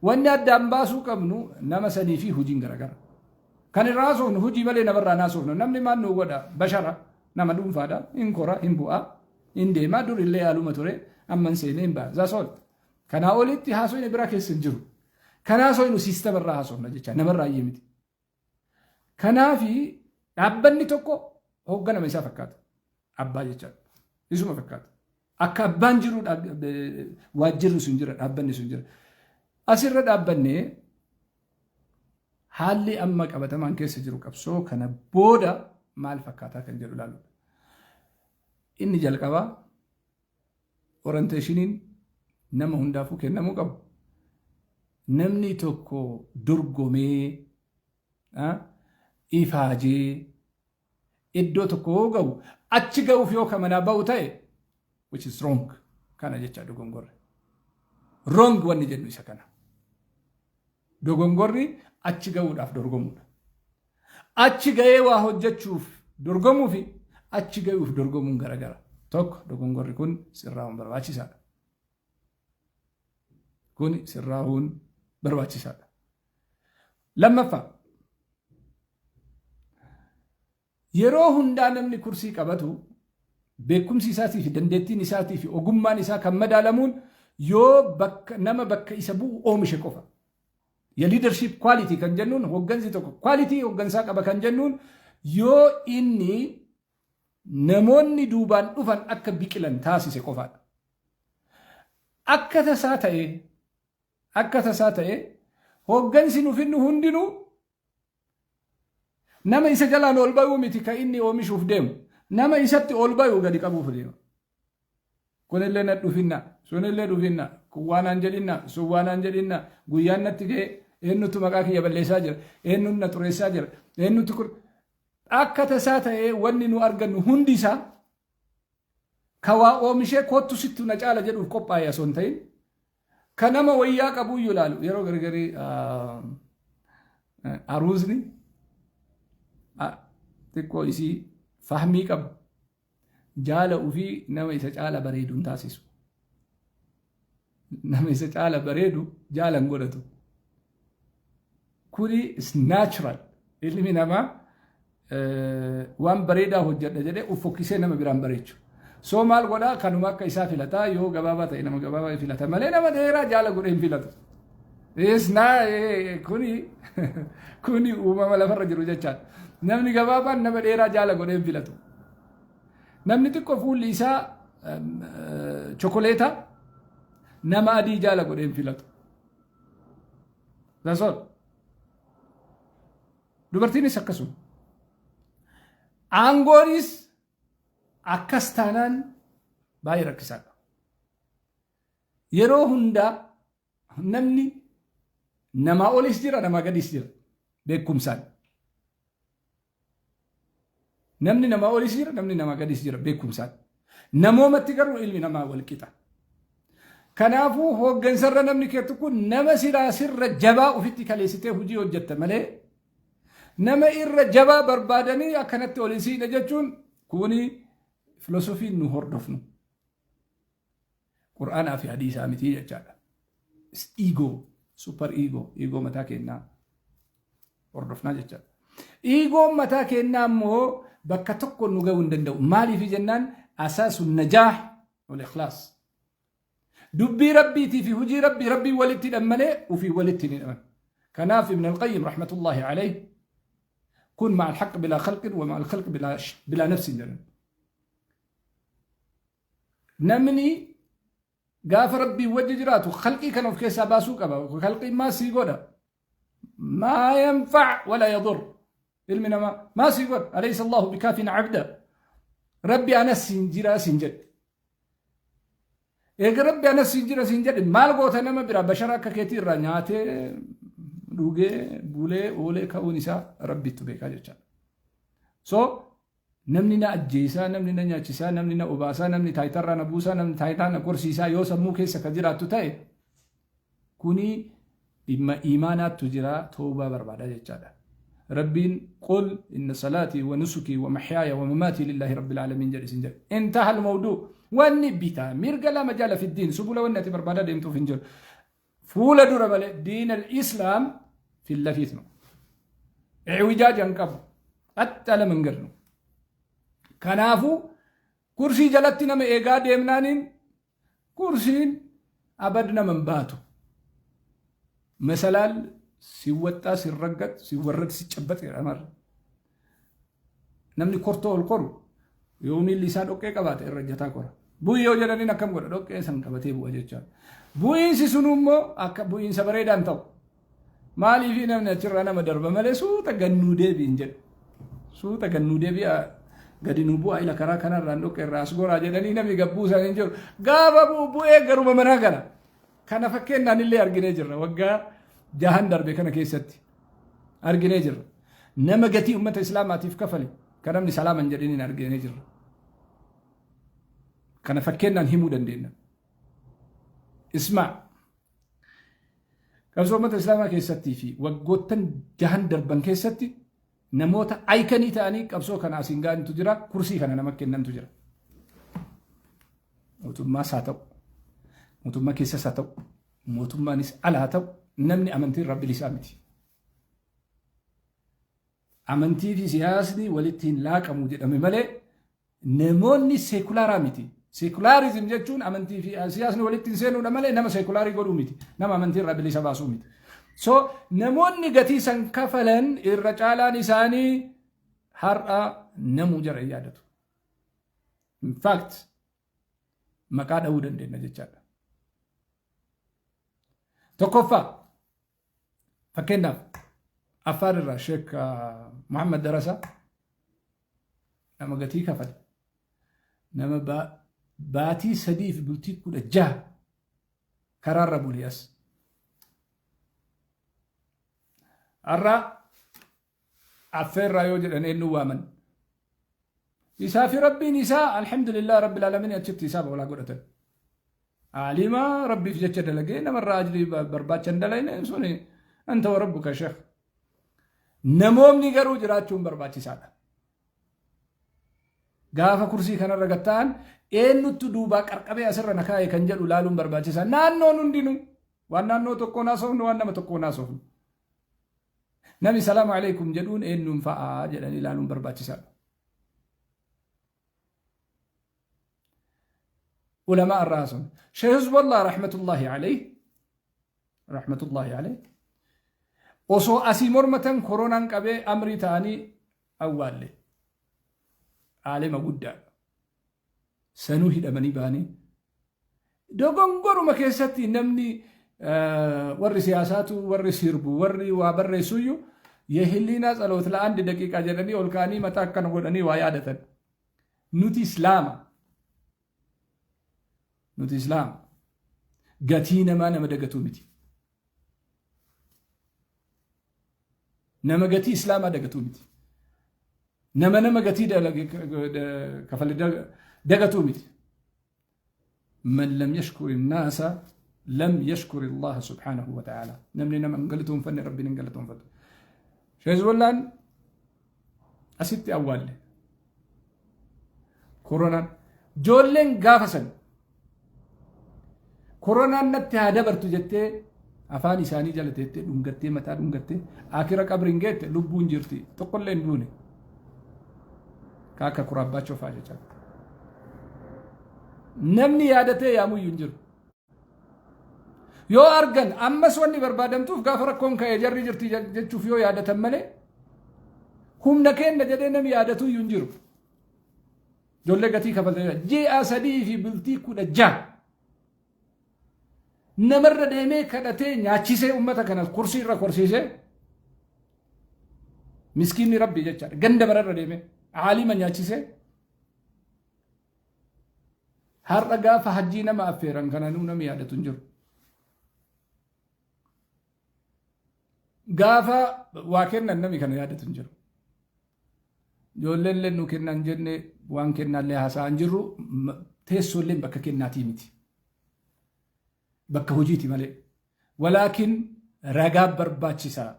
wanni addaan baasuu qabnu nama sanii fi hojiin garagara. Kan irraa haasofnu hojii malee namarraa haasofnu. Namni maal nu godha? Bashara, nama dhuunfaadha, hin kora, hin bu'a, hin deema. Dur illee haaluma ture, amma hin seenee hin ba'a. That's all. Kanaa olitti haasofni biraa keessa hin jiru. Kan haasofnu systema irraa haasofna jecha, namarraa iyyee miti. Kanaafi dhaabbanni tokko hoogganama isaa fakkaata. Abbaa jechaadha. Isuma fakkaata. Akka abbaan jiru waajjirri sun jira, dhaabbanni sun jira. Asirra dhaabbannee haalli amma qabatamaan keessa jiru qabsoo kana booda maal fakkaataa kan jedhu ilaaluudha. Inni jalqabaa orientationiin nama hundaafuu kennamuu qabu. Namni tokko dorgomee, ifaajee iddoo tokko yoo ga'u, achi ga'uuf yoo kamanaa ba'u ta'e, which is wrong, kana jecha dogongorri. Wrong wanni jennu isa kana. Dogongorri achi ga'uudhaaf dorgomuudha. Achi ga'ee waa hojjechuuf dorgomuu fi achi ga'uuf dorgomuun garagara. Tokko, dogongorri kun sirraa'uun barbaachisaadha. Kun sirraa'uun barbaachisaadha. Lammaffaa, yeroo hundaa namni kursii qabatu beekumsi isaatii fi dandeettiin isaatii fi ogummaan isaa kan madaalamuun yoo bakka nama bakka isa bu'u oomishe qofa. Ya leadership quality kan jennuun, hoggansi tokko quality hoggansaa qaba kan jennuun yoo inni namoonni duubaan dhufan akka biqilan taasise qofaadha. Akka tasaa ta'e hoggansi nu finnu hundinuu nama isa jalaan ol bayuu miti kan inni oomishuuf deemu, nama isatti ol bayuu gadi qabuuf deema. Kunillee na dhufinna, sunillee dhufinna, kun waan jedhinna, sun waan jedhinna, guyyaan natti ga'e, eenyutu maqaa kiyya balleessaa jira, eenyutu na xureessaa jira, eenyutu kun. Akka tasaa ta'ee wanni nu argannu hundi isaa ka waa oomishee kottu sittu na caala jedhuuf qophaa'e osoo hin ta'in, ka nama wayyaa qabuyyuu ilaalu. Yeroo gargarii aruuzni xiqqoo isii fahmii qabu jaala ufii nama isa caala bareedu hin taasisu. Nama isa caala bareedu jaala hin godhatu. Kuni is natural. Ilmi namaa waan bareedaa hojjedha jedhee uf fokkisee nama biraan bareechu. So maal godhaa? Kanuma akka isaa filataa. Yoo gabaabaa ta'e nama gabaabaa filata malee nama dheeraa jaala godhee hin filatu. Isnaa kuni kuni uumama lafarra jiru jechaadha. Namni gabaabaan nama dheeraa jaala godhee hin filatu. Namni xiqqoo fuulli isaa chokoleeta nama adii jaala godhee hin filatu. That's all. Dubartiinis akkasuma. Aangoonis akkas taanaan baay'ee rakkisaadha. Yeroo hundaa namni namaa olis jira, namaa gadis jira beekumsaan. Namni namaa olis jira, namni namaa gadis jira beekumsaan. Namoomatti garuu ilmi namaa wal qixa. Kanaafuu hooggansarra namni keetu kun nama silaa sirra jabaa ofitti kaleessitee hojii hojjetta malee nama irra jabaa barbaadanii akkanatti ol isiidha jechuun kuni filosofiin nu hordofnu. Qur'aanaa fi hadiisaa miti jechaadha. Ego, super ego, ego mataa kennaa hordofnaa jechaadha. Egoon mataa kennaa immoo bakka tokko nu ga'uu hin danda'u. Maaliif jennaan أساس النجاح والإخلاص. Dubbii rabbiitii fi hojii rabbii rabbii walitti hidhan malee ofii walitti hin hidhaman. Kanaaf Ibn al-Qayyim رحمة الله عليه كن مع الحق بلا خلق ومع الخلق بلا نفس jedhan. Namni gaafa rabbii wajji jiraatu khalqii kana of keessaa baasuu qaba. Khalqiin maa sii godha? ما ينفع ولا يضر. Ilmi namaa maa sii godha? أليس الله بكاف عبده. Rabbi anas siin jira siin jedhe. Eega rabbi anas siin jira siin jedhe, maal goota nama bira bashara akka keetii irraa nyaatee, dhugee, bulee, oolee ka'uun isaa rabbittu beekaa jechaadha. So namni na ajjeesaa, namni na nyaachisaa, namni na obaasaa, namni taayitarraa na buusaa, namni taayitaa na korsiisaa yoo sammuu keessa ka jiraattu ta'e, kuni dhimma iimaanaattu jira, toobaa barbaada jechaadha. Rabbiin قل إن صلاتي ونسكي ومحياي ومماتي لله رب العالمين jedhe isin jedhe. انتهى الموضوع. Wanni bitaa mirga لا مجال في الدين subula wanni ati barbaadaa deemtuuf hin jiru. Fuula dura malee diin al-islaam ፊት ለፊት ነው። اعوجاج hin qabu. ቀጥ ያለ መንገድ ነው። Kanaafuu kursii jalatti nama eegaa deemnaaniin kursiin abad nama hin baatu. መሰላል ሲወጣ ሲረገጥ ሲወረድ ሲጨበጥ jedhama. Namni kortoo ol koru yoo miilli isaa dhoqqee qabaate irra ejjataa kora. Bu'ii yoo jedhaniin akkam godha? Dhoqqee san qabatee bu'a jechaadha. Bu'iinsi sun immoo akka bu'iinsa bareedaan ta'u. Maaliif? Namni achirraa nama darba malee suuta gannuu deebiin jedhu. Suuta gannuu deebi'a, gadi nu bu'a, ila karaa kanarraan dhoqqee irraa as goraa jedhanii namni gabbuu isaanii hin jiru. Gaafa bu'u bu'ee garuma manaa gala. Kana fakkeenyaan illee arginee jirra, waggaa 6n darbe kana keessatti arginee jirra. Nama gatii uummata islaamaatiif kafale kan namni salaaman jedhiniin arginee jirra. Kana fakkeenyaan himuu dandeenya. Ismaa qabsoo uummata islaamaa keessattii fi waggoottan 6n darban keessatti namoota icon ta'anii qabsoo kana asiin ga'antu jira, kursii kana nama kennantu jira. Mootummaas haa ta'u, mootummaa keessas haa ta'u, mootummaanis ala haa ta'u, namni amantii irraa bilisaa miti. Amantii fi siyaasni walitti hin laaqamu jedhame malee namoonni seekulaaraa miti. Secularism jechuun amantii fi siyaasni walitti hin seenuudha malee nama seekulaarii godhuu miti. Nama amantii irraa bilisa baasuu miti. So namoonni gatii san kafalan irra caalaan isaanii har'a namuu jara hin yaadatu. In fact, maqaa dha'uu dandeenya jechaadha. Tokkoffaa, fakkeenyaaf, Affaar irraa Sheek Muhammad Darasaa nama gatii kafale. Nama baatii 3 fi bultii 16 karaarra bulee as. Har'a affeerraa yoo jedhan eenyu waaman? Isaa fi rabbiin isaa الحمد لله رب العالمين achitti isaaf olaa godhatan. Aalima rabbiif jecha dalagee namarraa ajrii barbaacha hin dalayne suni أنت وربك sheekh. Namoonni garuu jiraachuun barbaachisaadha. Gaafa kursii kanarra gatta'an eenyuttu duubaa qarqabee asirra na kaa'e kan jedhu laaluun barbaachisaa. Naannoon hundinuu waan naannoo tokkoon haasofnu, waan nama tokkoon haasofnu. Namni سلام عليكم jedhuun eenyuun fa'aa jedhanii ilaaluun barbaachisaadha. Ulamaa irraa haasofnu. Sheekh Hizballah رحمة الله عليه Rahmatullahi alayhi. Osoo asii mormatan koronaan qabee amrii ta'anii awwaalle. Aalima guddaadha. Sanuu hidhamanii ba'anii. Dogongoruma keessatti namni warri siyaasaatu, warri sirbu, warri waa barreessuyyuu የህሊና ጸሎት ለአንድ ደቂቃ jedhanii ol ka'anii mataa akkana godhanii waa yaadatan. Nuti Islaama. Nuti Islaama. Gatii namaa nama dagatuu miti. Nama gatii Islaamaa dagatuu miti. Nama gatii kafale dagatuu miti. من لم يشكر الناس لم يشكر الله سبحانه وتعالى. Namni nama hin galatoonfanne Rabbiin hin galatoonfatu. Hezbollaan asitti awwaalle. Koronaan ijoolleen gaafa san koronaan natti haa dabartu jettee afaan isaanii jala teettee dhungattee, mataa dhungattee, akira qabriin geette, lubbuun jirti, tokkollee hin duune. Ka akka kuraabbaachoo fa'aa jechaa. Namni yaadatee yaamuyyuu hin jiru. Yoo argan ammas wanni barbaadamtuuf gaafa rakkoon ka'e jarri jirti jechuuf yoo yaadatan malee, humna kenna jedhee namni yaadatuyyuu hin jiru. Ijoollee gatii kafaltee ji'a 3 fi bultii 16 namarra deemee kadhatee nyaachisee, uummata kana kursii irra korsiisee, miskiinni Rabbi jechaadha, ganda bararra deemee aalima nyaachisee, har'a gaafa hajjii nama affeeran kananuu namni yaadatu hin jiru. Gaafa waa kennan namni kana yaadatu hin jiru. Ijoolleen illee nu kennan jenne, waan kennaallee haasa'an jirru, teessoolleen bakka kennaatii miti. Bakka hojiiti malee. Walaakin ragaa barbaachisaa.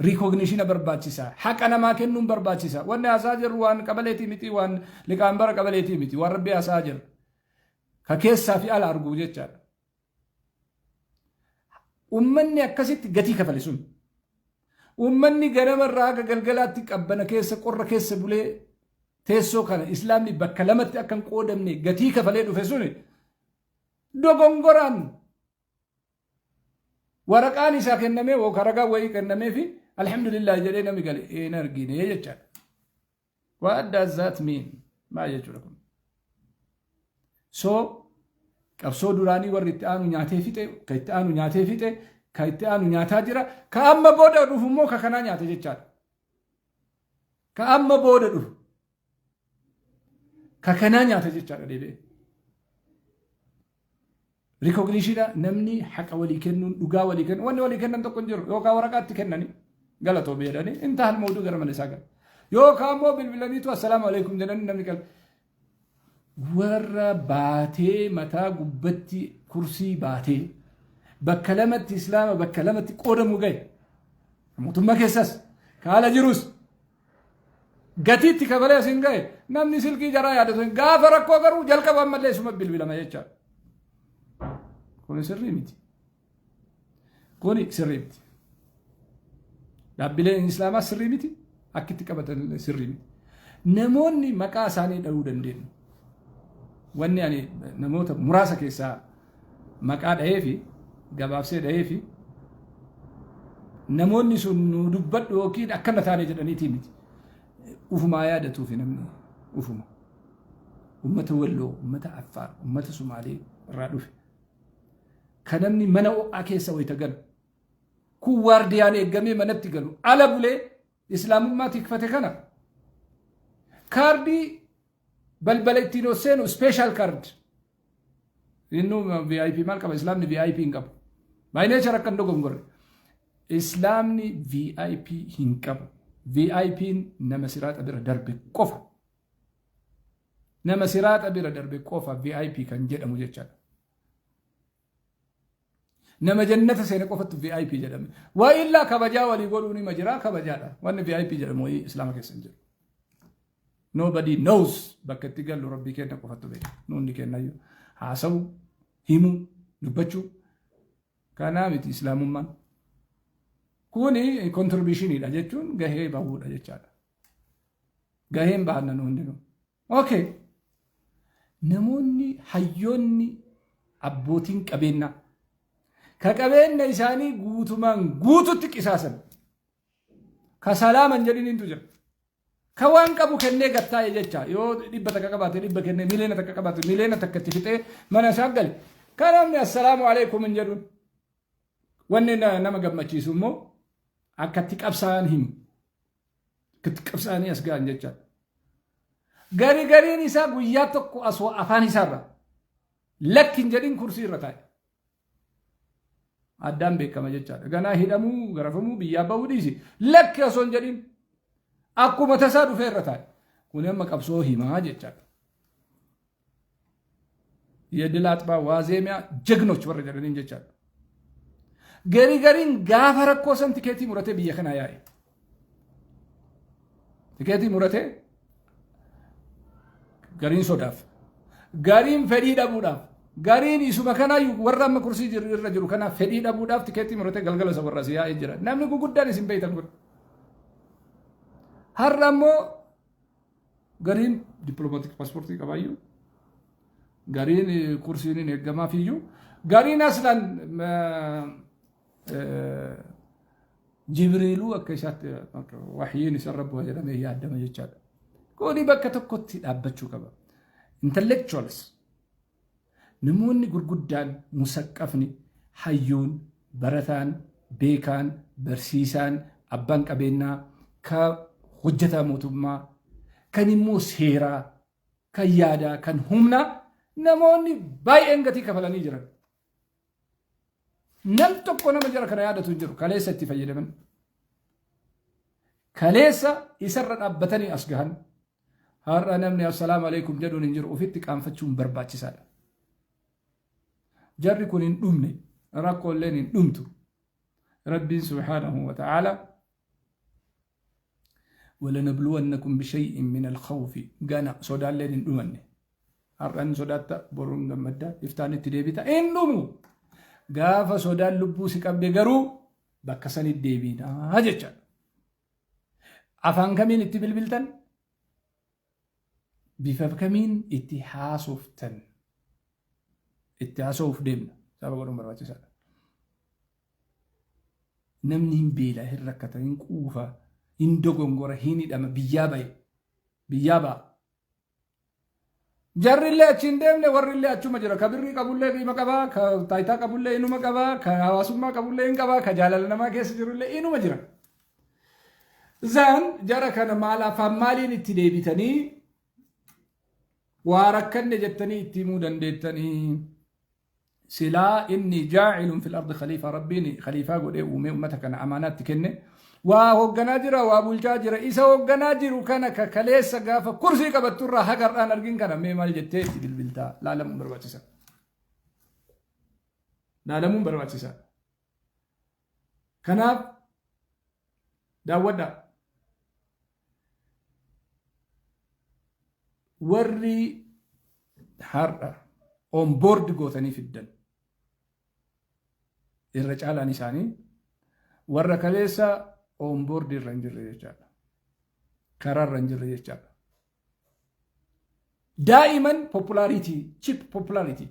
Recognition barbaachisaa. Haqa namaa kennuun barbaachisaa. Wanni haasaa jirru waan qabaleetii miti, waan liqaan bara qabaleetii miti, waan Rabbii haasaa jirru. Ka keessaa fi ala arguu jechaadha. Uummanni akkasitti gatii kafale sun. Uummanni ganamarraa haga galgalaatti qabbana keessa, qorra keessa bulee, teessoo kana Islaamni bakka lamatti akka hin qoodamne gatii kafalee dhufe suni, dogongoraan waraqaan isaa kennamee yookaan ragaa wayii kennamee fi alhamdulillah jedhee namni gale hin argine jechaadha. What does that mean? Maal jechuudha kun? So qabsoo duraanii warri itti aanu nyaatee fixe, ka itti aanu nyaatee fixe, ka itti aanu nyaataa jira, ka amma booda dhufu immoo ka kanaa nyaate jechaadha. Ka amma booda dhufu ka kanaa nyaata jechaadha deebi'ee. Recognition, namni haqa walii kennuun, dhugaa walii kennuun, wanni walii kennan tokko hin jiru. Yookaan waraqaatti kennanii galatoomii jedhanii انتهى الموضوع, gara mana isaa gala. Yookaan immoo bilbilaniitu assalaamu alaikum jedhanii namni gala. Warra baatee mataa gubbatti kursii baatee bakka lamatti Islaama bakka lamatti qoodamuu gahe. Mootummaa keessas kaala jirus gatiitti kafalee asiin gahe, namni silkii jaraa yaadatu, gaafa rakkoo garuu jalqaba ammallee isuma bilbilama jechaadha. Kuni sirrii miti. Kuni sirrii miti. Dhaabbileen Islaamaa sirrii miti. Akkitti qabatan sirrii miti. Namoonni maqaa isaanii dha'uu dandeenyu. Wanni ani namoota muraasa keessaa maqaa dha'ee fi gabaabsee dha'ee fi namoonni sun nu dubbadhu yookiin akkana taane jedhaniitii miti. Ufumaa yaadatuufi namni ufuma. Ummata Walloo, ummata Affaar, ummata Sumaalee irraa dhufe. Ka namni mana ho'aa keessa wayita galu, kun waardiyaan eeggamee manatti galu, ala bulee Islaamummaa tikfate kana, kaardii balbala ittiin ol seenu, special card. Innu VIP maal qaba? Islaamni VIP hin qabu. By nature akka hin dogongorre. Islaamni VIP hin qabu. VIP'n nama siraaxa bira darbe qofa. Nama siraaxa bira darbe qofa VIP kan jedhamu jechaadha. Nama jannata seene qofattu VIP jedhame. Waa illaa kabajaa walii godhuun hima jira, kabajaadha. Wanni VIP jedhamu wayii Islaama keessa hin jiru. Nobody knows bakka itti gallu, Rabbii kenna qofattu beeka. Nuunni kennayyuu haasa'u, himuu, dubbachuu. Kanaa miti Islaamummaan. Kuni contributioniidha jechuun gahee bahuudha jechaadha. Gaheen bahanna nu hundinuu. Okay. Namoonni hayyoonni, abbootiin qabeenyaa Ka qabeenya isaanii guutumaan guututti qisaasan. Ka salaaman jedhiniintu jira. Ka waan qabu kennee gattaa'e jecha yoo 100 qabaate 100 kennee, 1 miliyoona qabaate 1 miliyoona itti fixee mana isaa gale. Ka namni assalaamu alaikum hin jedhuun. Wanni nama gammachiisu immoo akka itti qabsaa'an himu. Akka itti qabsaa'anii as ga'an jechaadha. Gari gariin isaa guyyaa tokko asoo afaan isaarra lakki hin jedhin kursii irra taa'e. Addaan beekama jechaadha. Ganaa hidhamuu, garafamuu, biyyaa bahuu dhiisi. Lakki osoo hin jedhin akkuma tasaa dhufee irra taa'e. Kun amma qabsoo himaa jechaadha. የድል አጥባ ዋዜሚያ ጀግኖች warra jedhaniin jechaadha. Gari gariin gaafa rakkoo san tikeetii muratee biyya kanaa yaa'e. Tikeetii muratee gariin sodaaf, gariin fedhii dhabuudhaaf, gariin isuma kanaayyuu warra amma kursii jiru irra jiru kanaaf fedhii dhabuudhaaf tikeetii muratee galgala isa warra si yaa'ee jira. Namni guguddaan isin beeytan kun. Har'a ammoo gariin diplomatic paaspoortii qabaayyuu, gariin kursiin hin eeggamaafiyyuu, gariin aslan Jibriiluu akka isaatti waxyiin isarra bu'a jedhamee yaadama jechaadha. Kuni bakka tokkotti dhaabbachuu qaba. Intellectuals, namoonni gurguddaan, musaqqafni, hayyuun, barataan, beekaan, barsiisaan, abbaan qabeenyaa, ka hojjetaa mootummaa, kan immoo seeraa, kan yaadaa, kan humnaa, namoonni baay'een gatii kafalanii jiran. Nam tokko nama jara kana yaadatu hin jiru. Kaleessa itti fayyadaman. Kaleessa isarra dhaabbatanii as gahan. Har'a namni assalaamu alaikum jedhuun hin jiru. Ofitti qaanfachuun barbaachisaadha. Jarri kun hin dhumne. Rakkooleen hin dhumtu. Rabbiin subhaanahu wa ta'ala ولنبلونكم بشيء من الخوف gana sodaalleen hin dhumanne. Har'an sodaatta, boruun gammadda, iftaan itti deebita, hin dhumu. Gaafa sodaan lubbuu si qabde garuu bakka sanit deebiinaa jechaadha. Afaan kamiin itti bilbiltan? Bifa kamiin itti haasoftan? Itti haasa'uuf deemna. Saba godhuun barbaachisaadha. Namni hin beela, hin rakkata, hin quufa, hin dogongora, hin hidhama, biyyaa bahe, biyyaa ba'a. Jarri illee achi hin deemne, warri illee achuma jira. Ka birrii qabullee dhima qabaa, ka taayitaa qabullee inuma qabaa, ka hawaasummaa qabullee hin qabaa, ka jaalala namaa keessa jirullee inuma jira. Zaan jara kana maal afaan maaliin itti deebitanii waa rakkanne jettanii itti himuu dandeettanii? Silaa إني جاعل في الأرض خليفة, rabbiin khaliifaa godhee uumee uummata kana amaanaatti kenne. Waa hoogganaa jira, waa bulchaa jira. Isa hoogganaa jiru kana ka kaleessa gaafa kursii qabatturraa haga har'aan argin kana mee maal jettee itti bilbiltaa? Laalamuun barbaachisa. Laalamuun barbaachisaadha. Kanaaf daawwadhaa. Warri har'a on board gootanii fiddan irra caalaan isaanii warra kaleessa on board irra hin jirre jechaadha. Karaa irra hin jirre jechaadha. Daa'iman popularity, cheap popularity.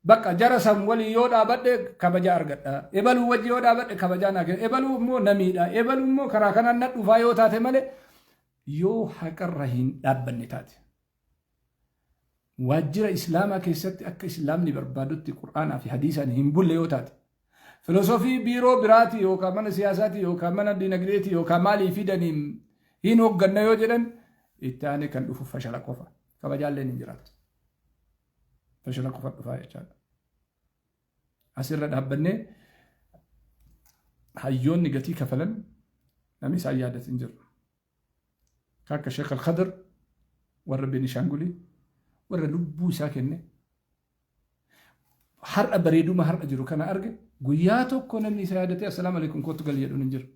Bakka jara san walii yoo dhaabadhe kabaja argadha. Ebaluu wajji yoo dhaabadhe kabajaa naa kenna. Ebaluu immoo namiidha. Ebaluu immoo karaa kanaan na dhufaa yoo taate malee, yoo haqarra hin dhaabbanne taate. Waajjira islaamaa keessatti akka islaamni barbaadutti qur'aanaa fi hadiisaan hin bulle yoo taate. Filosoofii biiroo biraati yookaan mana siyaasaati yookaan mana dinagdeeti yookaan maalii fidaniin hin hoogganna yoo jedhan, itti aanee kan dhufu fashala qofa. Kabajaalleen hin jiraattu. Fashala qofa dhufaa jechaadha. Asirra dhaabbannee hayyoonni gatii kafalan namni isaan yaadatu hin jiru. Akka Sheekh Al-Khadr, warra Benishaangulii, warra lubbuu isaa kenne, har'a bareeduma har'a jiru kana arge, guyyaa tokko namni isa yaadatee assalaamu alaikum kootu gali jedhuun hin jiru.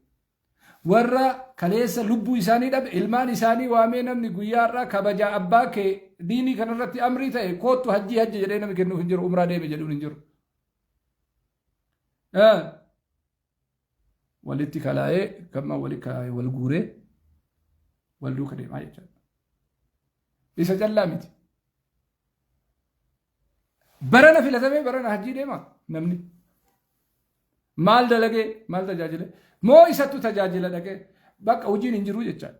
Warra kaleessa lubbuu isaanii dhabe, ilmaan isaanii waamee namni guyyaa har'aa kabajaa abbaa kee diinii kanarratti amrii ta'e koottu hajjii hajji jedhee namni kennuuf hin jiru, umraa deeme jedhuun hin jiru. Walitti kalaa'ee gammaa wali kalaa'ee wal guuree wal duuka deemaa jechaadha. Isa callaa miti. Barana filatamee barana hajjii deema. namni? Maal dalagee maal tajaajile? Moo isattu tajaajila dhaqee bakka hojiin hin jiru jechaadha.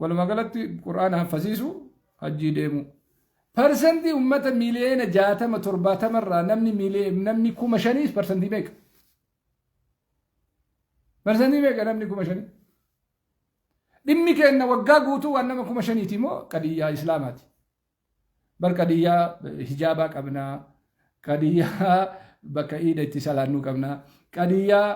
Walumaa galatti qur'aana haffasiisu hajjii deemu. Parsantii uummata miiliyoona 60 70 irraa namni namni 5,000 parsantii meeqa? Parsantii meeqa namni 5,000? Dhimmi keenna waggaa guutuu waan nama 5,000ti moo qadiyyaa Islaamaati? Bar qadiyyaa hijaabaa qabnaa, qadiyyaa bakka iida itti salaannuu qabnaa, qadiyyaa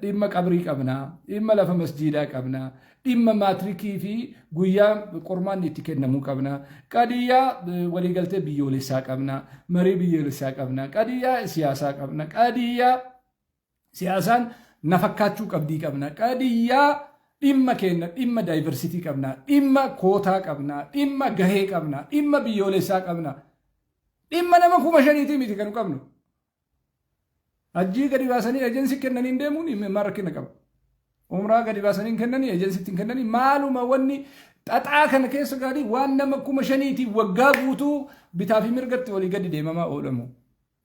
dhimma qabrii qabnaa, dhimma lafa masjiidaa qabnaa, dhimma maatirikii fi guyyaa qormaanni itti kennamuu qabnaa, qadiyyaa waliigaltee biyyoolessaa qabnaa, marii biyyoolessaa qabnaa, qadiyyaa siyaasaa qabna, qadiyyaa siyaasaan na fakkaachuu qabdii qabna, qadiyyaa dhimma keenya dhimma daayivarsitii qabna, dhimma kootaa qabna, dhimma gahee qabna, dhimma biyyoolessaa qabna, dhimma nama 5,000tii miti kan qabnu. Hajjii gadi baasanii ejensii kennaniin deemuun maal rakkina qaba? Umraa gadi baasanii kennanii ejensiitti hin kennanii maaluma wanni xaxaa kana keessa gaarii waan nama 5,000tiin waggaa guutuu bitaa fi mirgatti walii gadi deemamaa oolamu.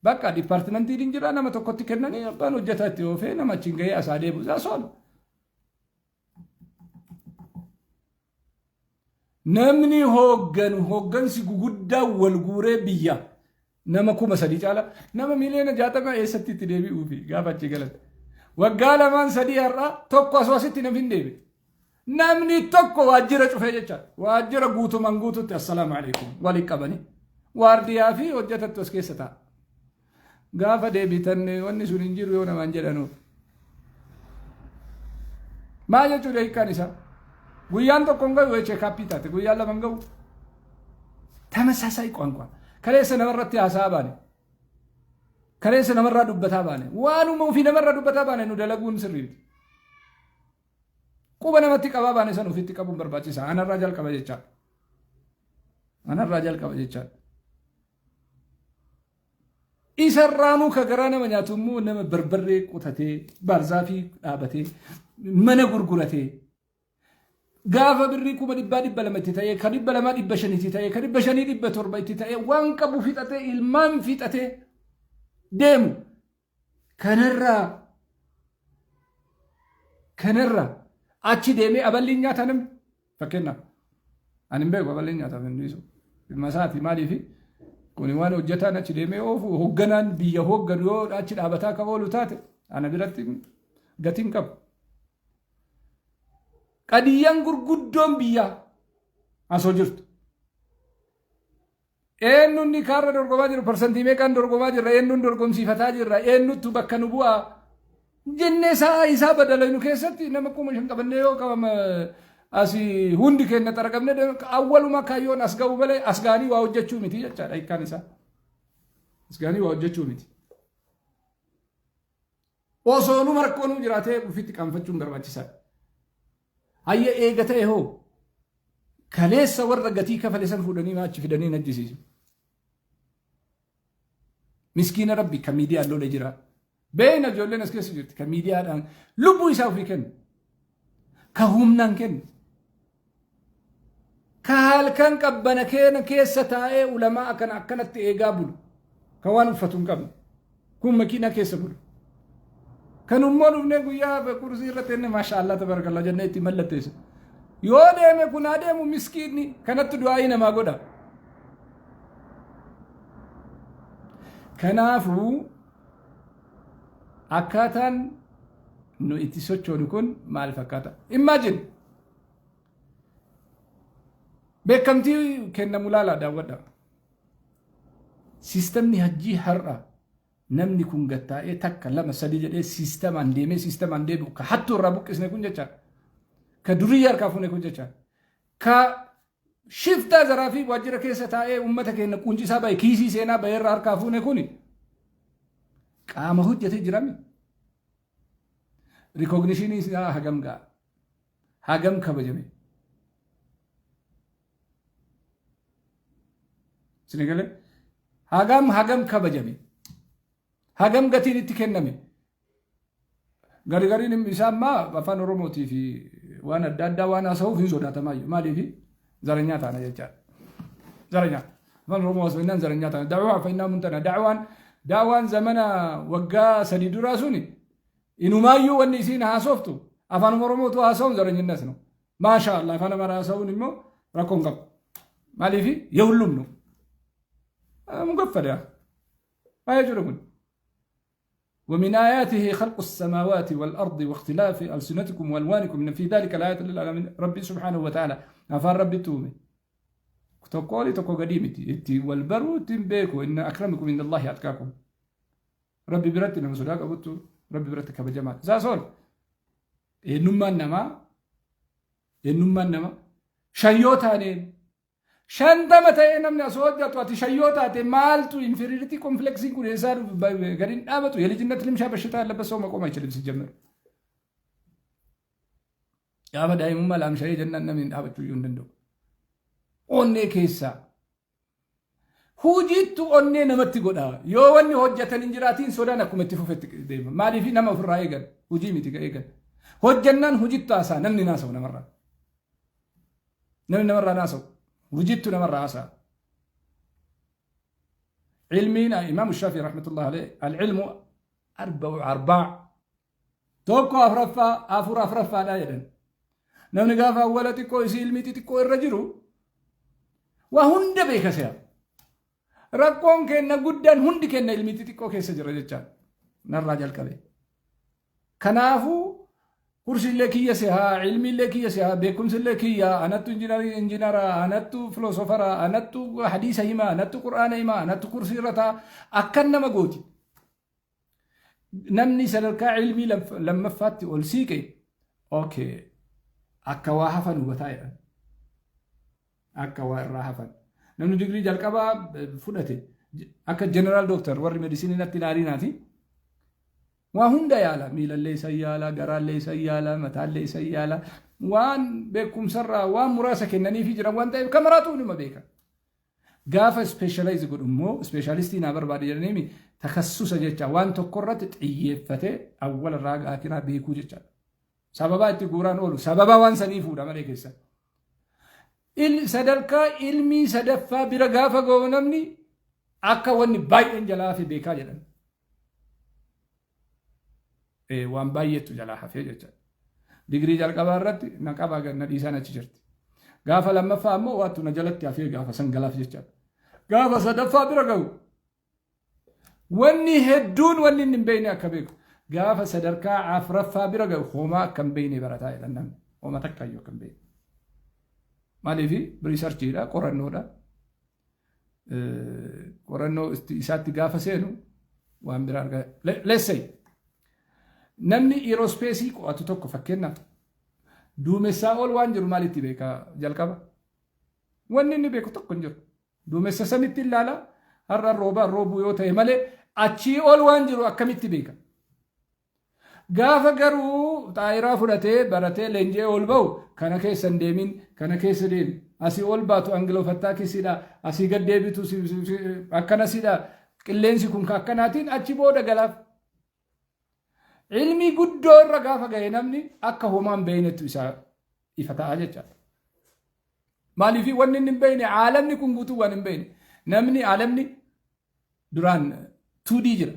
Bakka dipaartimentiin hin jira nama tokkotti kennanii abbaan hojjetaa itti oofee nama achiin gahee asaa deebi'u isaa soona. Namni hoogganu hooggansi guguddaan wal guuree biyya nama 3,000 caala nama miiliyoona 60 eessatti itti deebi'uufi gaafa achi galan. Waggaa lamaan sadii har'aa tokko asoo asitti namni hin deebi'e. Namni tokko waajjira cufee jecha waajjira guutumaan guututti assalaamu alaikum walii qabanii waardiyaa fi hojjetattu as keessa ta'a. Gaafa deebitan wanni sun hin jiru yoo namaan jedhanuuf. Maal jechuudha hiikkaan isaa? Guyyaan tokko hin gahu cheekaappii taate guyyaan lama hin gahu. ተመሳሳይ ቋንቋ kaleessa namarratti haasaa baane kaleessa namarraa dubbataa baane waanuma ofii namarraa dubbataa baane nu dalaguun sirrii miti. Quba namatti qabaa baane san ofitti qabuun barbaachisa. Anarraa jalqaba jechaadha. Anarraa jalqaba jechaadha. Isarraanuu ka garaa nama nyaatu immoo nama barbarree qotatee baarzaafii dhaabatee mana gurguratee gaafa birrii 100,000 200 itti ta'ee ka 200 500 itti ta'ee ka 500 700 itti ta'ee waan qabu fixatee ilmaan fixatee deemu kanarraa achi deemee aballiin nyaata namni fakkeenyaaf ani hin beeku aballiin nyaata hin dhiisu dhimma isaati maaliifi kuni waan hojjetaan achi deemee oofu hoogganaan biyya hoogganu yoo achi dhaabataa ka oolu taate ana biratti gatiin qabu. Qadiyyaan gurguddoon biyyaa asoo jirtu. Eenyuun ni kaarra dorgomaa jiru parsantii meeqaan dorgomaa jirra eenyuun dorgomsiifataa jirra eenyuttu bakka nu bu'aa jennee sa'a isaa badalaynu keessatti nama 5,000 qabannee yoo qabama asii hundi keenya xaraqamne awwaluma kaayyoon as ga'u malee as ga'anii waa hojjechuu miti jechaadha hiikkaan isaa. As ga'anii waa hojjechuu miti. Osoo numa rakkoonuu jiraatee ofitti qaanfachuun barbaachisaadha. Hayya eega ta'e hoo kaleessa warra gatii kafale san fuudhanii achi fidanii najjisiisu. Miskiina rabbi kan miidiyaan lole jira. Beeyna ijoolleen as keessa jirti kan miidiyaadhaan lubbuu isaa ofii kennu. Ka humnaan kennu. Ka halkan qabbana keena keessa taa'ee ulamaa akkana akkanatti eegaa bulu. Ka waan uffatu hin qabne. Kun makiinaa keessa bulu. Kan immoo dhufnee guyyaa kursii irratti inni maasha Allah tabarakallah jennee itti mallatteessa. Yoo deeme kun haa deemu miskiinni kanatti du'aayii namaa godha. Kanaafuu akkaataan nu itti sochoonu kun maal fakkaata? Imagine beekamtii kennamu laalaa daawwadha. Siistamni hajjii har'a namni kun gattaa'ee takka lama sadi jedhee siistamaan deemee siistamaan deebi'u ka hattuu irraa buqqisne kun jechaadha. Ka durii harkaa fuune kun jechaadha. Ka shiftaa zaraa fi waajjira keessa taa'ee uummata keenya quncisaa bahe kiisii seenaa bahe irraa harkaa fuune kun qaama hojjetee jirame. Recognition isaa hagam ga'a? Hagam kabajame? Isin galee? Hagam kabajame? Hagam gatiin itti kenname? Garigariin isaa ammaa afaan Oromootii fi waan adda addaa waan haasa'uuf hin sodaatamaayyuu. Maaliif ዘረኛ taana jechaadha. ዘረኛ. Afaan Oromoo haasa'u ዘረኛ taana. Da'waa fa'innaa muntana. Da'waan Daawaan zamana waggaa 3 duraa suni inumaayyuu wanni isiin haasoftu afaan Oromootu haasa'uun ዘረኝነት ነው። ማሻ አላህ afaan Amaaraa haasa'uun immoo rakkoo hin qabu. Maaliif የሁሉም ነው። Mugaffadha. Maa jechuudha kun? ومن آياته خلق السماوات والأرض واختلاف ألسنتكم وألوانكم، إن في ذلك لآيات للعالمين. ربي سبحانه وتعالى afaan Rabbitti uume. Tokko olii tokko gadii miti. Itti wal baruu ittiin beeku. إن أكرمكم عند الله أتقاكم. Rabbi biratti nama sodaa qabuttu Rabbi biratti kabajamaa. Isaa sool eenyummaan namaa shayyoo taaneen 50 ta'ee namni asoo hojjetu ati shayyoo taate maaltu inferiority complex iin kun eessaa gadi hin dhaabatu? የልጅነት ልምሻ በሽታ ያለበት ሰው መቆም አይችልም። ሲጀመር gaafa daa'imummaa laamsha'ee jennaan namni hin dhaabachuu iyyuu hin danda'u. Onnee keessaa hujiittu onnee namatti godha. Yoo wanni hojjetan hin jiraatiin sodaan akkuma itti fufetti deema. Maaliif nama ofirraa eegan? Hujii miti ka eegan. Hojjannaan hujittu haasaa, namni naasa'u namarraa. Namni namarraa naasa'u. Hujittu namarraa haasa'a. Ilmiin Imaamu Shaafi'i رحمة الله عليه العلم أربع أرباع, tokko afraffaa, afur afraffaadha jedhan. Namni gaafa awwala xiqqoo isii ilmii xixiqqoo irra jiru waa hunda beeka se'a. Rakkoon kenna guddaan hundi kenna ilmii xixiqqoo keessa jira jechaan narraa jalqabe. Kanaafuu kursiillee kiyya sehaa, ilmiillee kiyya sehaa, beekumsillee kiyya, anattu injiinara, anattu filoosofara, anattu hadiisa hima, anattu qur'aana hima, anattu kursii irra ta'a akkan nama gooti. Namni sadarkaa ilmii lammaffaatti ol siiqe, okay, akka waa hafan hubataa jedhan. Akka waa irraa hafan. Namni digirii jalqabaa fudhate akka general doctor, warri medicine ii natti ilaaliinaati. Waa hunda yaala, miilallee isa yaala, garaallee isa yaala, mataallee isa yaala, waan beekumsarraa waan muraasa kennaniifi jiran waan ta'eef kamaraatu nima beeka. Gaafa specialize godhu immoo specialist ii naa barbaade jedhanii takassusa jecha waan tokko irratti xiyyeeffatee awwala irraa gaafiraa beekuu jechaadha. Sababaa itti guuraan oolu sababa waan sanii fuudha malee keessa. Sadarkaa ilmii sadaffaa bira gaafa ga'u namni akka wanni baay'een jalaa hafe beekaa jedhan. Waan baay'eetu jalaa hafee jechaadha. Digirii jalqabaa irratti na qabaa na dhiisaan achi jirti. Gaafa lammaffaa ammoo waattu na jalatti hafee gaafa san galaaf jechaadha. Gaafa sadaffaa bira ga'u wanni hedduun wanni inni hin beekne akka beeku. Gaafa sadarkaa afraffaa bira ga'u homaa akka hin beekne barataa jedhan namni. Homaa takka iyyuu akka hin beekne. Maaliif? Research iidha, qorannoodha. Qorannoo isaatti gaafa seenu waan biraa argaa. Let's say namni aerospace ii qo'atu tokko, fakkeenyaaf, duumessaa ol waan jiru maalitti beeka jalqaba? Wanni inni beeku tokko hin jiru. Duumessa samitti ilaala, har'a roobaa roobuu yoo ta'e malee achii ol waan jiru akkamitti beeka? Gaafa garuu xaayiraa fudhatee baratee leenji'ee ol ba'u, kana keessa hin deemin, kana keessa deemi. Asii ol baatu angiloofattaa kisidha. Asii gad deebitu akkanasidha. Qilleensi kun akkanaatiin achi booda galaaf. Ilmi guddoo irra gaafa ga'e namni akka homaan beeynetu isaa ifa ta'a jechaadha. Maaliif? Wanni inni hin beekne, caalamni kun guutuu waan hin beekne. Namni caalamni duraan 2D jira,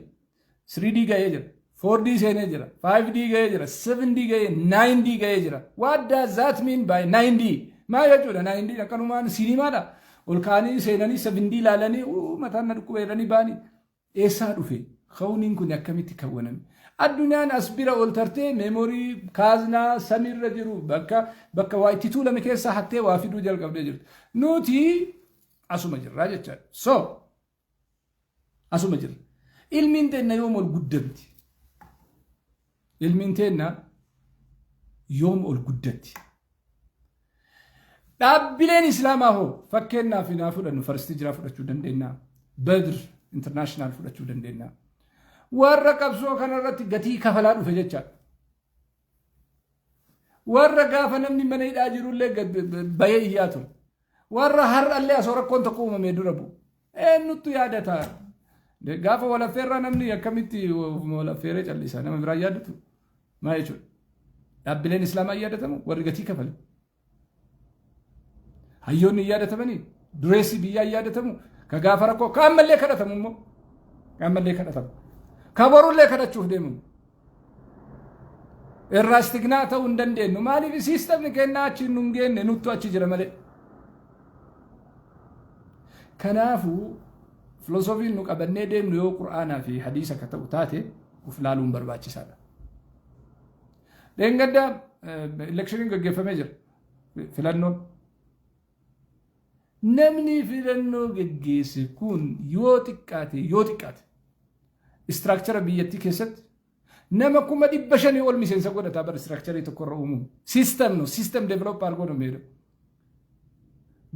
3D ga'ee jira, 4D seenee jira, 5D ga'ee jira, 7D ga'ee, 9D ga'ee jira. What does that mean by 9D? Maal jechuudha 9D? Akkanumaan siinimaadha. Ol ka'anii seenanii 7D ilaalanii mataan na dhukkuba jedhanii ba'anii eessaa dhufe? Kawniin kun akkamitti kawwaname? Addunyaan as bira ol tartee memory kaaznaa samiirra jiru bakka waa itti tuulame keessaa hattee waa fiduu jalqabdee jirtu. Nuti asuma jirraa jechaadha. So asuma jirra. Ilmiin teenna yoom ol guddatti? Ilmiin teenna yoom ol guddatti? Dhaabbileen Islaamaa hoo? Fakkeenyaaf naa fudhannu, First Hijrah fudhachuu dandeenya. Badr International fudhachuu dandeenya. Warra qabsoo kanarratti gatii kafalaa dhufe jechaadha. Warra gaafa namni mana hidhaa jirullee bahee iyyaa ture. Warra har'allee asoo rakkoon tokko uumamee dura bu'u. Eenyuttu yaadata? Gaafa walaffeerraa namni akkamitti walaffeeree callisa? Nama biraa yaadatu? Maal jechuudha? Dhaabbileen Islaamaa yaadatamu warri gatii kafale. Hayyoonni yaadatamanii, dureessi biyyaa yaadatamu ka gaafa rakkoo ka ammallee kadhatamu immoo Ammallee kadhatamu. Ka borullee kadhachuuf deemamu. Irraa istignaa ta'uu hin dandeenyu. Maaliif systemni kennaa achi nu hin geenne, nuttu achi jira malee. Kanaafuu filosoofiin nu qabannee deemnu yoo Qur'aanaa fi hadiisa akka ta'u taate, uf laaluun barbaachisaadha. Dheengadda electioniin gaggeeffamee jira. Filannoon. Namni filannoo geggeesse kun yoo xiqqaate yoo xiqqaate structure biyyattii keessatti nama 500,000 ol miseensa godhataa bara structure tokkorra uumuu. System no system develop godhu meedha.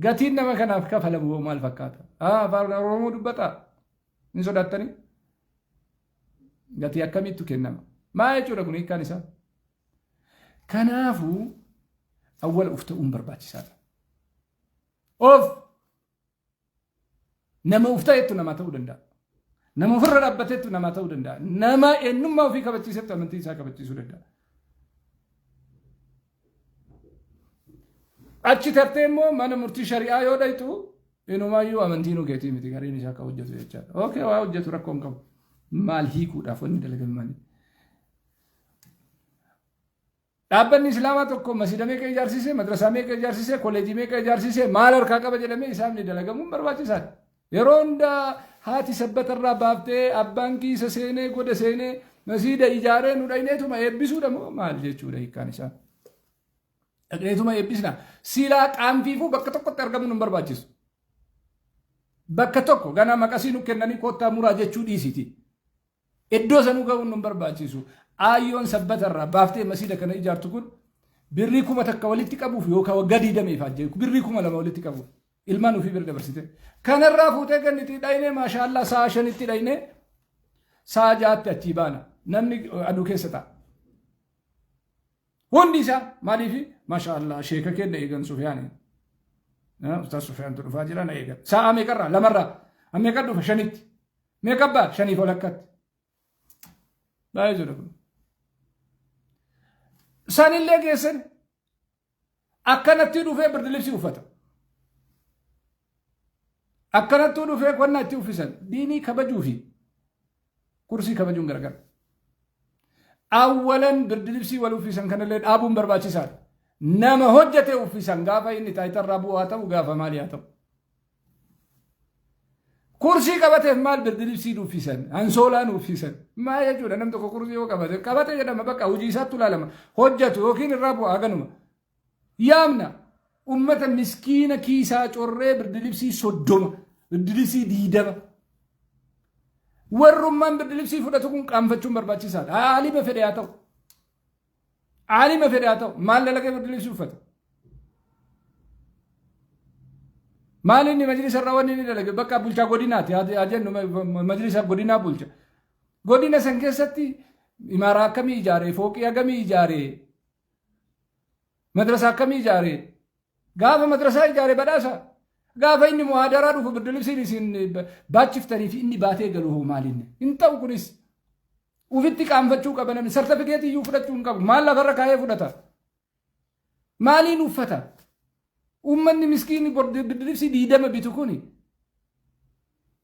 Gatiin nama kanaaf kafalamu maal fakkaata? Afaan Oromoo dubbataa? Hin sodaattanii? Gatii akkamiittu kennama? Maa jechuudha kun hiikkaan isaa? Kanaafuu awwala uf ta'uun barbaachisaadha. Of nama uf ta'ettu namaa ta'uu danda'a. Nama ofirra dhaabbateettu namaa ta'uu danda'a. Nama eenyummaa ofii kabachiisettu amantii isaa kabachiisuu danda'a. Achi tartee immoo mana murtii shari'aa yoo dhayxu, inumaayyuu amantii nu keetii miti gariin isaa akka hojjetu jechaadha. Okay, waa hojjetu rakkoo hin qabu. Maal hiikuudhaaf wanni dalagame maali? Dhaabbanni Islaamaa tokko masjida meeqa ijaarsise, madrasaa meeqa ijaarsise, kolleejii meeqa ijaarsise, maal harkaa qaba jedhamee isaafni dalagamuun barbaachisaadha. Yeroo hundaa haati sabbatarraa baaftee, abbaan kiisa seenee, goda seenee masjida ijaaree nu dhayneetuma eebbisuudha moo maal jechuudha hiikkaan isaa? Dhaqneetuma eebbisna. Silaa qaanfiifuu bakka tokkotti argamuun hin barbaachisu. Bakka tokko ganaa maqasii nu kennanii koottaa muraa jechuu dhiisiti. Iddoo sanuu ga'uun nu barbaachisu. Aayyoon sabbatarraa baaftee masiida kana ijaartu kun birrii 1000 walitti qabuuf yookaan waggaa 20 ifaajjee birrii 2000 walitti qabuuf ilmaan ofii bira dabarsite. Kanarraa fuutee gannitii dhaynee, maashaallaa, sa'a 5tti dhaynee sa'a 6tti achii baana. Namni aduu keessa ta'a. Hundi isaa maaliif maashaallaa sheeka kenna eegan Sufyaaniin. Ustaaz Sufiyaantu dhufaa jira na eegan. Sa'a meeqarraa? Lamarraa. Meeqa dhufa? 5tti. Meeqa baa? Shaniif walakkatti. Baay'ee jira kun. Sanillee geessan akkanatti dhufee birdilibsii uffata. Akkanatti dhufee qonnaa itti uffisan. Diinii kabajuu fi kursii kabajuun gargar. Awwalan birdilibsii wal uffisan kanallee dhaabuun barbaachisaadha. Nama hojjete uffisan, gaafa inni taayitarraa bu'u haa ta'u, gaafa maali haa ta'u. Kursii qabateef maal birdilibsii uffisan, ansoolaan uffisan? Maal jechuudha? Nam tokko kursii yoo qabate qabate jedhama, bakka hojii isaatti ilaalama. Hojjetu yookiin irraa bu'aa ganuma. Yaamna ummata miskiina kiisaa corree birdilibsii 30, birdilibsii 20. Warrummaan birdilibsii fudhatu kun qaanfachuun barbaachisaadha. Aalima fedhe haa ta'u. Aalima fedhe haa ta'u. Maal dalagee birdilibsii uffata? Maal inni majlisa irraa wanni inni dalage? Bakka bulchaa godinaati haa jennu, majlisa godinaa bulcha. Godina san keessatti imaaraa akkamii ijaare, fooqii hagamii ijaare, madrasaa akkamii ijaare? Gaafa madrasaa ijaare badhaasa. Gaafa inni muhaadaraa dhufu birdilibsiin isin baachiftanii fi inni baatee galu hoo maalinni? Hin ta'u kunis. Ufitti qaanfachuu qaba namni. Sartifikeetii iyyuu fudhachuu hin qabu. Maal lafarra kaa'ee fudhata? Maaliin uffata? Uummanni miskiinni birdilibsii 20 bitu kuni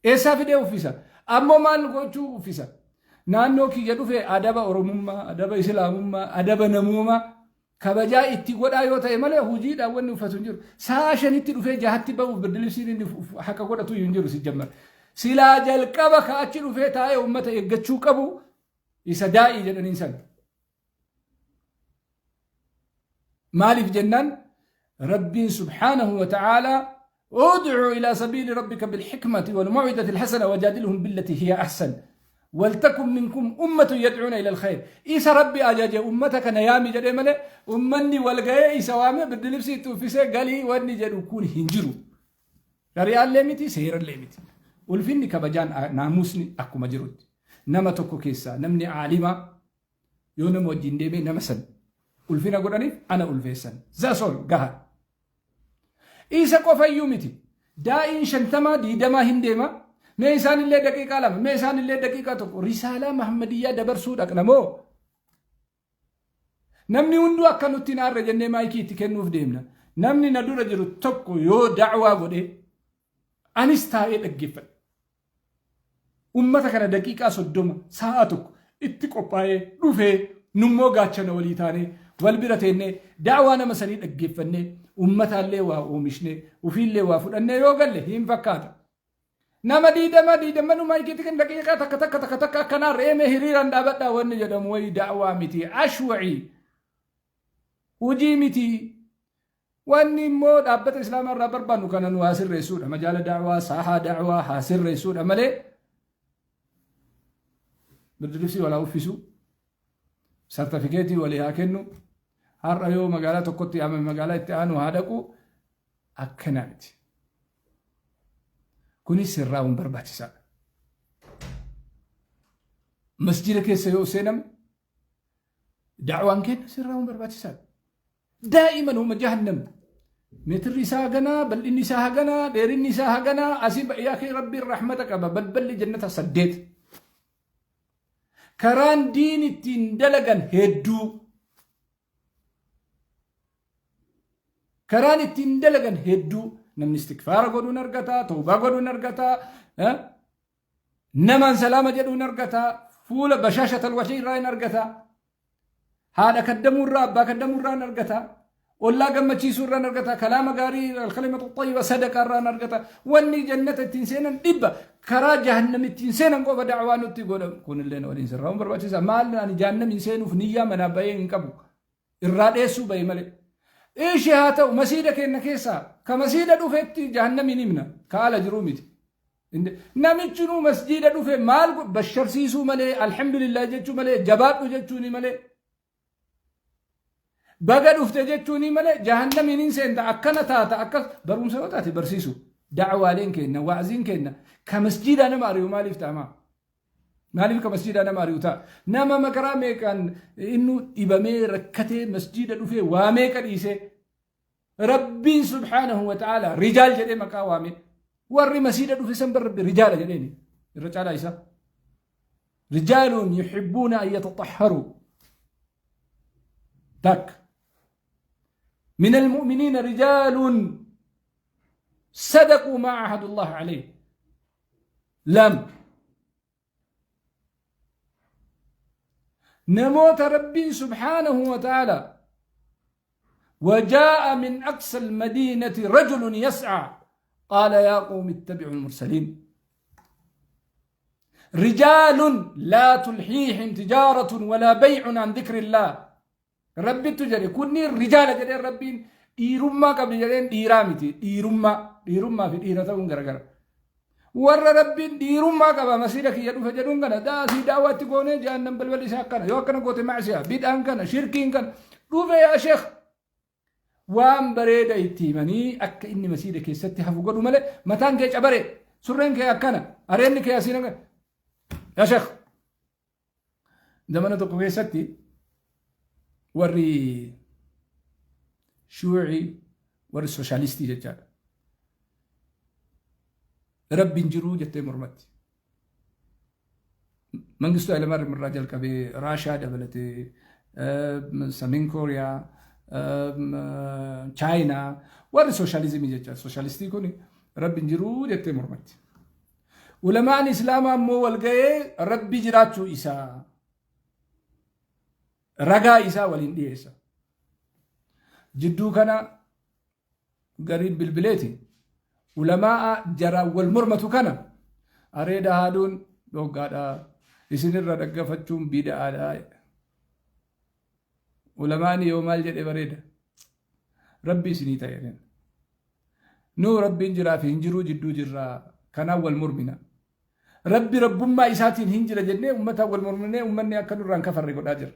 eessaa fidee uffisa? Ammoo maal gochuu uffisa? Naannoo kiyya dhufe adaba Oromummaa, adaba Islaamummaa, adaba namoomaa kabajaa itti godhaa yoo ta'e malee hojiidhaan wanni uffatu hin jiru. Sa'a 5tti dhufee 6tti ba'uuf birdilibsiin inni haqa godhatu hin jiru si jammar. Silaa jalqaba ka achi dhufee taa'ee uummata eeggachuu qabu isa daa'ii jedhaniin sana. Maaliif jennaan, Rabbiin subhaanahu wa ta'aalaa ادع إلى سبيل ربك بالحكمة والموعظة الحسنة وجادلهم بالتي هي أحسن ولتكن منكم أمة يدعون إلى الخير. إيسا ربي أجاجي أمتك نيامي جدي ملي أمني والغاية إيسا وامي بدلبسي توفيسي قالي واني جدو كون هنجرو shari'aallee miti, seerallee miti. Ulfinni kabajaan naamusni akkuma jirutti. Nama tokko keessaa namni caalimaa yoo nama wajjin deemee nama san ulfina godhaniif ana ulfeessan. That's all, gaha. Isa qofayyuu miti. Daa'iin 50 20 hin deema. Mee isaan illee daqiiqaa 2, mee isaan illee daqiiqaa 1 risaalaa Mahammadiyyaa dabarsuu dhaqna moo? Namni hunduu akka nutti hin aarre jennee maayikii itti kennuuf deemna. Namni na dura jiru tokko yoo da'waa godhe anis taa'ee dhaggeeffadha. Ummata kana daqiiqaa 30, sa'a tokko itti qophaa'ee dhufee, nummoo gaachana walii taanee wal bira teennee da'waa nama sanii dhaggeeffannee, ummataallee waa oomishnee ufiillee waa fudhannee yoo galle hin fakkaata. Nama diidama diidammanuu maayikiitti kan daqiiqaa takka takka takka takka akkanaa reemee hiriiraan dhaabadhaa wanni jedhamu wayii da'waa miti, ashwa'ii hujii miti. Wanni immoo dhaabbata Islaamaa irraa barbaannu kana nu haa sirreessuudha. Majaala da'waa, saahaa da'waa haa sirreessuudha malee birdilibsii walaa uffisuu, sartifikeetii walii haa kennu, har'a yoo magaalaa tokkotti yaamame magaalaa itti aanu haa dhaqu, akkana miti. Kunis sirraa'uun barbaachisaadha. Masjida keessa yoo seename da'waan keenya sirraa'uun barbaachisaadha. Daa'iman huma jahannam. Meetirri isaa haganaa, bal'inni isaa haganaa, dheerinni isaa haganaa, asii yaa kee Rabbiin rahmata qaba. Balballi jannata 8. Karaan diin ittiin dalagan hedduu. Karaan ittiin dalagan hedduu. Namni istikfaara godhuun argata, tawbaa godhuun argata, namaan salaama jedhuun argata, fuula bashaashatal wajhi irraa hin argata. Haadha kaddamuu irraa, abbaa kaddamuu irraa hin argata. Ollaa gammachiisuu irraa hin argata. Kalaama gaarii, alkalimatu xayyiba, sadaqaa irraa hin argata. Wanni jannata ittiin seenan dhibba, karaa jahannam ittiin seenan qofa da'waa nutti godhamu. Kunillee waliin sirraa'uun barbaachisa. Maal, ani jahannam hin seenuuf niyyaa manaa bahee hin qabu. Irraa dheessuu bahe malee. Ishee haa ta'u, masiida keenya keessaa ka masiida dhufetti jahannam hin himna. Ka ala jiruu miti. Namichi nuu masjiida dhufe maal basharsiisuu malee, alhamdulillah jechuu malee, jabaadhu jechuuni malee, baga dhufte jechuuni malee, jahannamiin hin seenta, akkana taata, akkas barumsa yoo taate barsiisu. Da'waaleen keenya, wa'aziin keenya ka masjiidaa nama ari'u maaliif ta'amaa? Maaliif ka masjiidaa nama ari'u ta'a? Nama makaraa meeqaan innu dhibamee rakkatee masjiida dhufee waa meeqa dhiisee, Rabbiin subhaanahu wa ta'ala rijaal jedhee maqaa waame. Warri masiida dhufe san bar Rabbi rijaala jedheeni irra caalaa isaa. Rijaaluun yuhibbuuna an yataxahharuu. Takka. من المؤمنين رجال صدقوا ما عاهدوا الله عليه. لم نموت ربي سبحانه وتعالى وجاء من أقصى المدينة رجل يسعى قال يا قوم اتبعوا المرسلين. رجال لا تلحيهم تجارة ولا بيع عن ذكر الله. Rabbittu jedhe, kunniin rijaala jedheen. Rabbiin dhiirummaa qabdi jedheen. Dhiiraa miti, dhiirummaa, dhiirummaa fi dhiira ta'uun garagara. Warra Rabbiin dhiirummaa qaba masiida kiyya dhufe jedhuun kana daasii daawwaatti goonee jahannam balballi isaa akkana, yoo akkana goote macsiyaa, bid'aan kana, shirkiin kana dhufe, yaa sheekh, waan bareeda itti himanii akka inni masiida keessatti hafu godhu malee, mataan kee cabare, surreen kee akkana, areenni kee asiin akkana, yaa sheekh. Zamana tokko keessatti warri shuucii, warri sooshaalistii jechaadha. Rabbiin jiruu jettee mormatti. Mangistuu Hayilamaariyaam irraa jalqabee Raashaa dabalatee, Samiin Kooriyaa, Chaayinaa, warri sooshaalizimii jechaadha. Sooshaalistii kun Rabbiin jiruu jettee mormatti. Ulamaan Islaamaa immoo wal ga'ee Rabbi jiraachuu isaa ragaa isaa waliin dhiyeessa. Jidduu kana gariin bilbileeti ulamaa'a jaraan wal mormatu kana, areeda haaduun dhoggaadha, isinirra dhaggafachuun bida'aadha. Ulamaan yoo maal jedhe bareeda? Rabbi isinii ta'e. Nu Rabbiin jiraa fi hin jiruu jidduu jirra. Kanaan wal mormina. Rabbi rabbummaa isaatiin hin jira jennee uummataan wal morminee uummanni akka nurraan kafarre godhaa jira.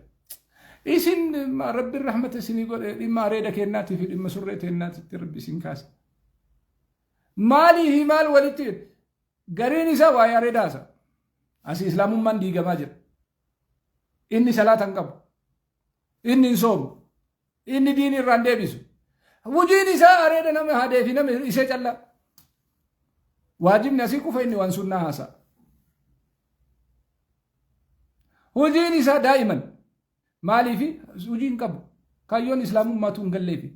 Isin Rabbiin rahmata isinii godhe, dhimma areeda kennaatii fi dhimma surree teennaatitti Rabbi isin kaase. Maalii fi maal walitti gariin isaa waa'ee areedaasa. Asii Islaamummaan diigamaa jira. Inni salaata hin qabu. Inni hin soomu. Inni diinii irraan deebisu. Hojiin isaa areeda nama haadee fi nama isee callaa. Waajibni asii kufa, inni waan sunnaa haasa'a. Hojiin isaa daa'iman maaliifi hojii hin qabu. Kaayyoon Islaamummaatu hin galleefi.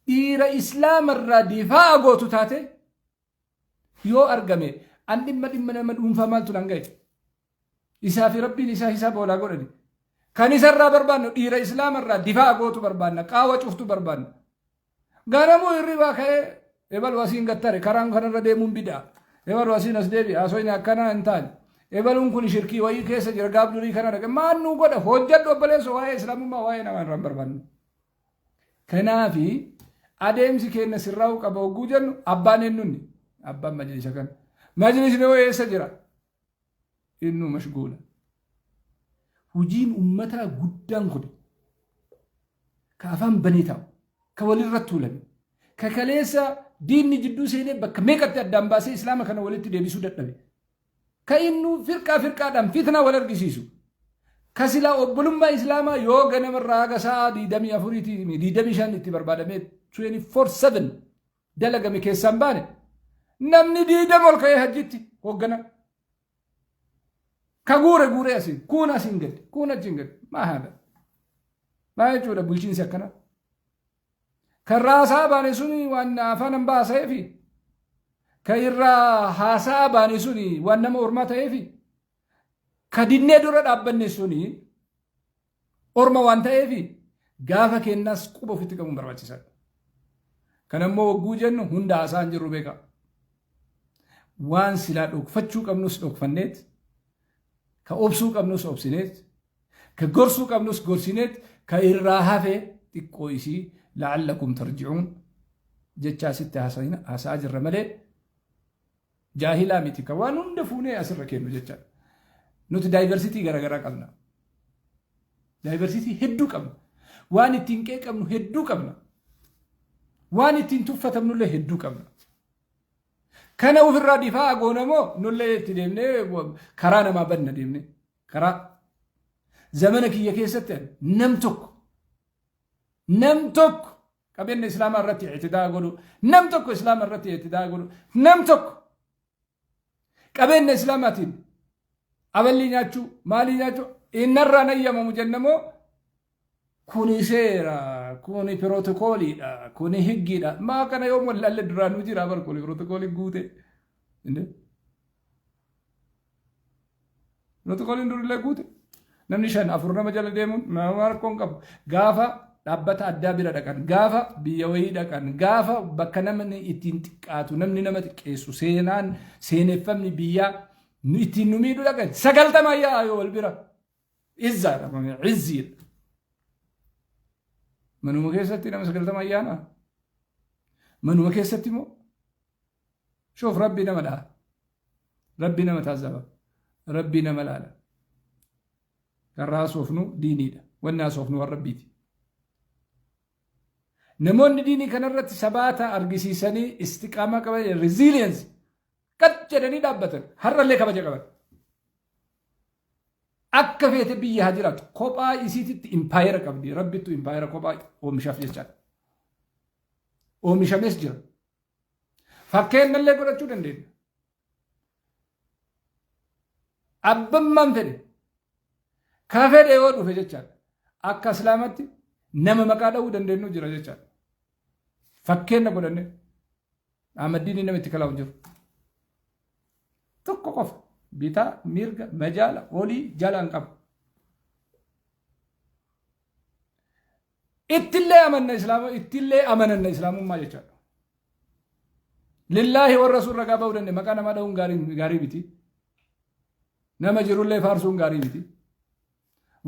Dhiira Islaamarraa difaa'a gootu taate yoo argame An dhimma dhimma nama dhuunfaa maaltu nan ga'e? Isaa fi Rabbiin isaa hisaaba walaa godhani. Kan isarraa barbaannu dhiira Islaamarraa difaa gootu barbaanna, qaawa cuftu barbaanna. Ganamuu hirribaa ka'ee ebalu asiin gattare karaan kanarra deemuun bid'a. Ebalu asiin as deebi'a haasofni akkanaa hin taane. Ebaluun kun shirkii wayii keessa jira gaaf durii kana dhaqe maal nuu godha hojjedhu obboleessa waa'ee Islaamummaa waa'ee namaa irraa hin barbaannu. Kanaafi adeemsi keenya sirraa'uu qaba hogguu jennu abbaan eenyunni abbaan majlisa kana. Majlisni hoo eessa jira? Innuu mashguula. Hojiin ummataa guddaan kun ka afaan banee taa'u, ka walirra tuulame, ka kaleessa diinni jidduu seenee bakka meeqatti addaan baasee islaama kana walitti deebisuu dadhabe. Ka innuu firqaa firqaadhaan fitnaa wal argisiisu. Ka silaa obbolummaa islaamaa yoo ganamarraa haga sa'a 24 25 itti barbaadamee 24/7 dalagame keessaan baane namni diidama ol ka'ee hajjitti hooggana. Ka guure guuree asiin kuun asiin gadi kuun achiin gadi maa haadha. Maa jechuudha bulchiinsi akkanaa. Kan raasaa baane suni waan afaan hambaa haasa'eefi. Kan irraa haasa'a baane suni waan nama ormaa ta'eefi. Ka dinnee dura dhaabbanne suni orma waan ta'eefi gaafa kennaas quba ofitti qabuun barbaachisaadha. Kan ammoo wagguu jennu hunda haasaa hin jirru beekaa. Waan silaa dhokfachuu qabnus dhokfanneet, ka obsuu qabnus obsineet, Ka gorsuu qabnus gorsineet ka irraa hafe xiqqoo isii la'allakum tarji'uun jechaa sitti haasa'aa jirra malee jaahilaa miti ka waan hunda fuunee asirra kennu jecha. Nuti daayivarsitii garaagaraa qabna. Daayivarsitii hedduu qabna. Waan ittiin qeeqamnu hedduu qabna. Waan ittiin tuffatamnullee hedduu qabna. Kana ofirraa difaa goona moo nullee itti deemnee karaa namaa banna deemnee. Karaa zamana kiyya keessatti ani nam tokko nam tokko qabeenya islaamaa irratti ictidaa godhu nam tokko islaama irratti ictidaa godhu nam tokko qabeenya islaamaatiin aballii nyaachuu maalii nyaachuu innarraa nayyamamu jennamoo kuni seera kuni pirootokooliidha kuni higgiidha maa kana yoom wallaalle duraanuu jira bar kuni pirootokooliin guute. Pirootokooliin durillee guute. Namni shan afur nama jala deemuun nama rakkoo hin qabu. Gaafa dhaabbata addaa bira dhaqan, gaafa biyya wayii dhaqan, gaafa bakka namni ittiin xiqqaatu, namni nama xiqqeessu, seenaan seeneffamni biyyaa nu ittiin nu miidhu dhaqan 90 yaa'a yoo wal bira. Izzaadha izziidha. Manuma keessatti nama 90 ayyaana. Manuma keessatti immoo shoof rabbi nama dhaha. Rabbi nama taazaba. Rabbi nama laala. Karraa haasofnu diiniidha. Wanni haasofnu waan rabbiiti. Namoonni diinii kanarratti sabaata argisiisanii istiqaamaa qaban resilience qad jedhanii dhaabbatan har'allee kabaja qaban. Akka feete biyya haa jiraatu kophaa isiititti impaayera qabdi rabbittu impaayera kophaa oomishaaf jechaadha. Oomishamees jira. Fakkeenyallee godhachuu dandeenya. Abbummaan fedhe ka fedhe yoo dhufe jechaadha. Akka islaamatti nama maqaa dha'uu dandeenyu jira jechaadha. Fakkeenya godhanne Ahmaddiinii nama itti kalaa'u jiru. Tokko qofa bitaa mirga majaala olii jala hin qabu. Ittillee amanna islaama ittillee amananna islaamummaa jechaadha. Lillaahi warra sun ragaa ba'uu danda'e maqaa namaa dha'uun gaarii miti. Nama jirullee faarsuun gaarii miti.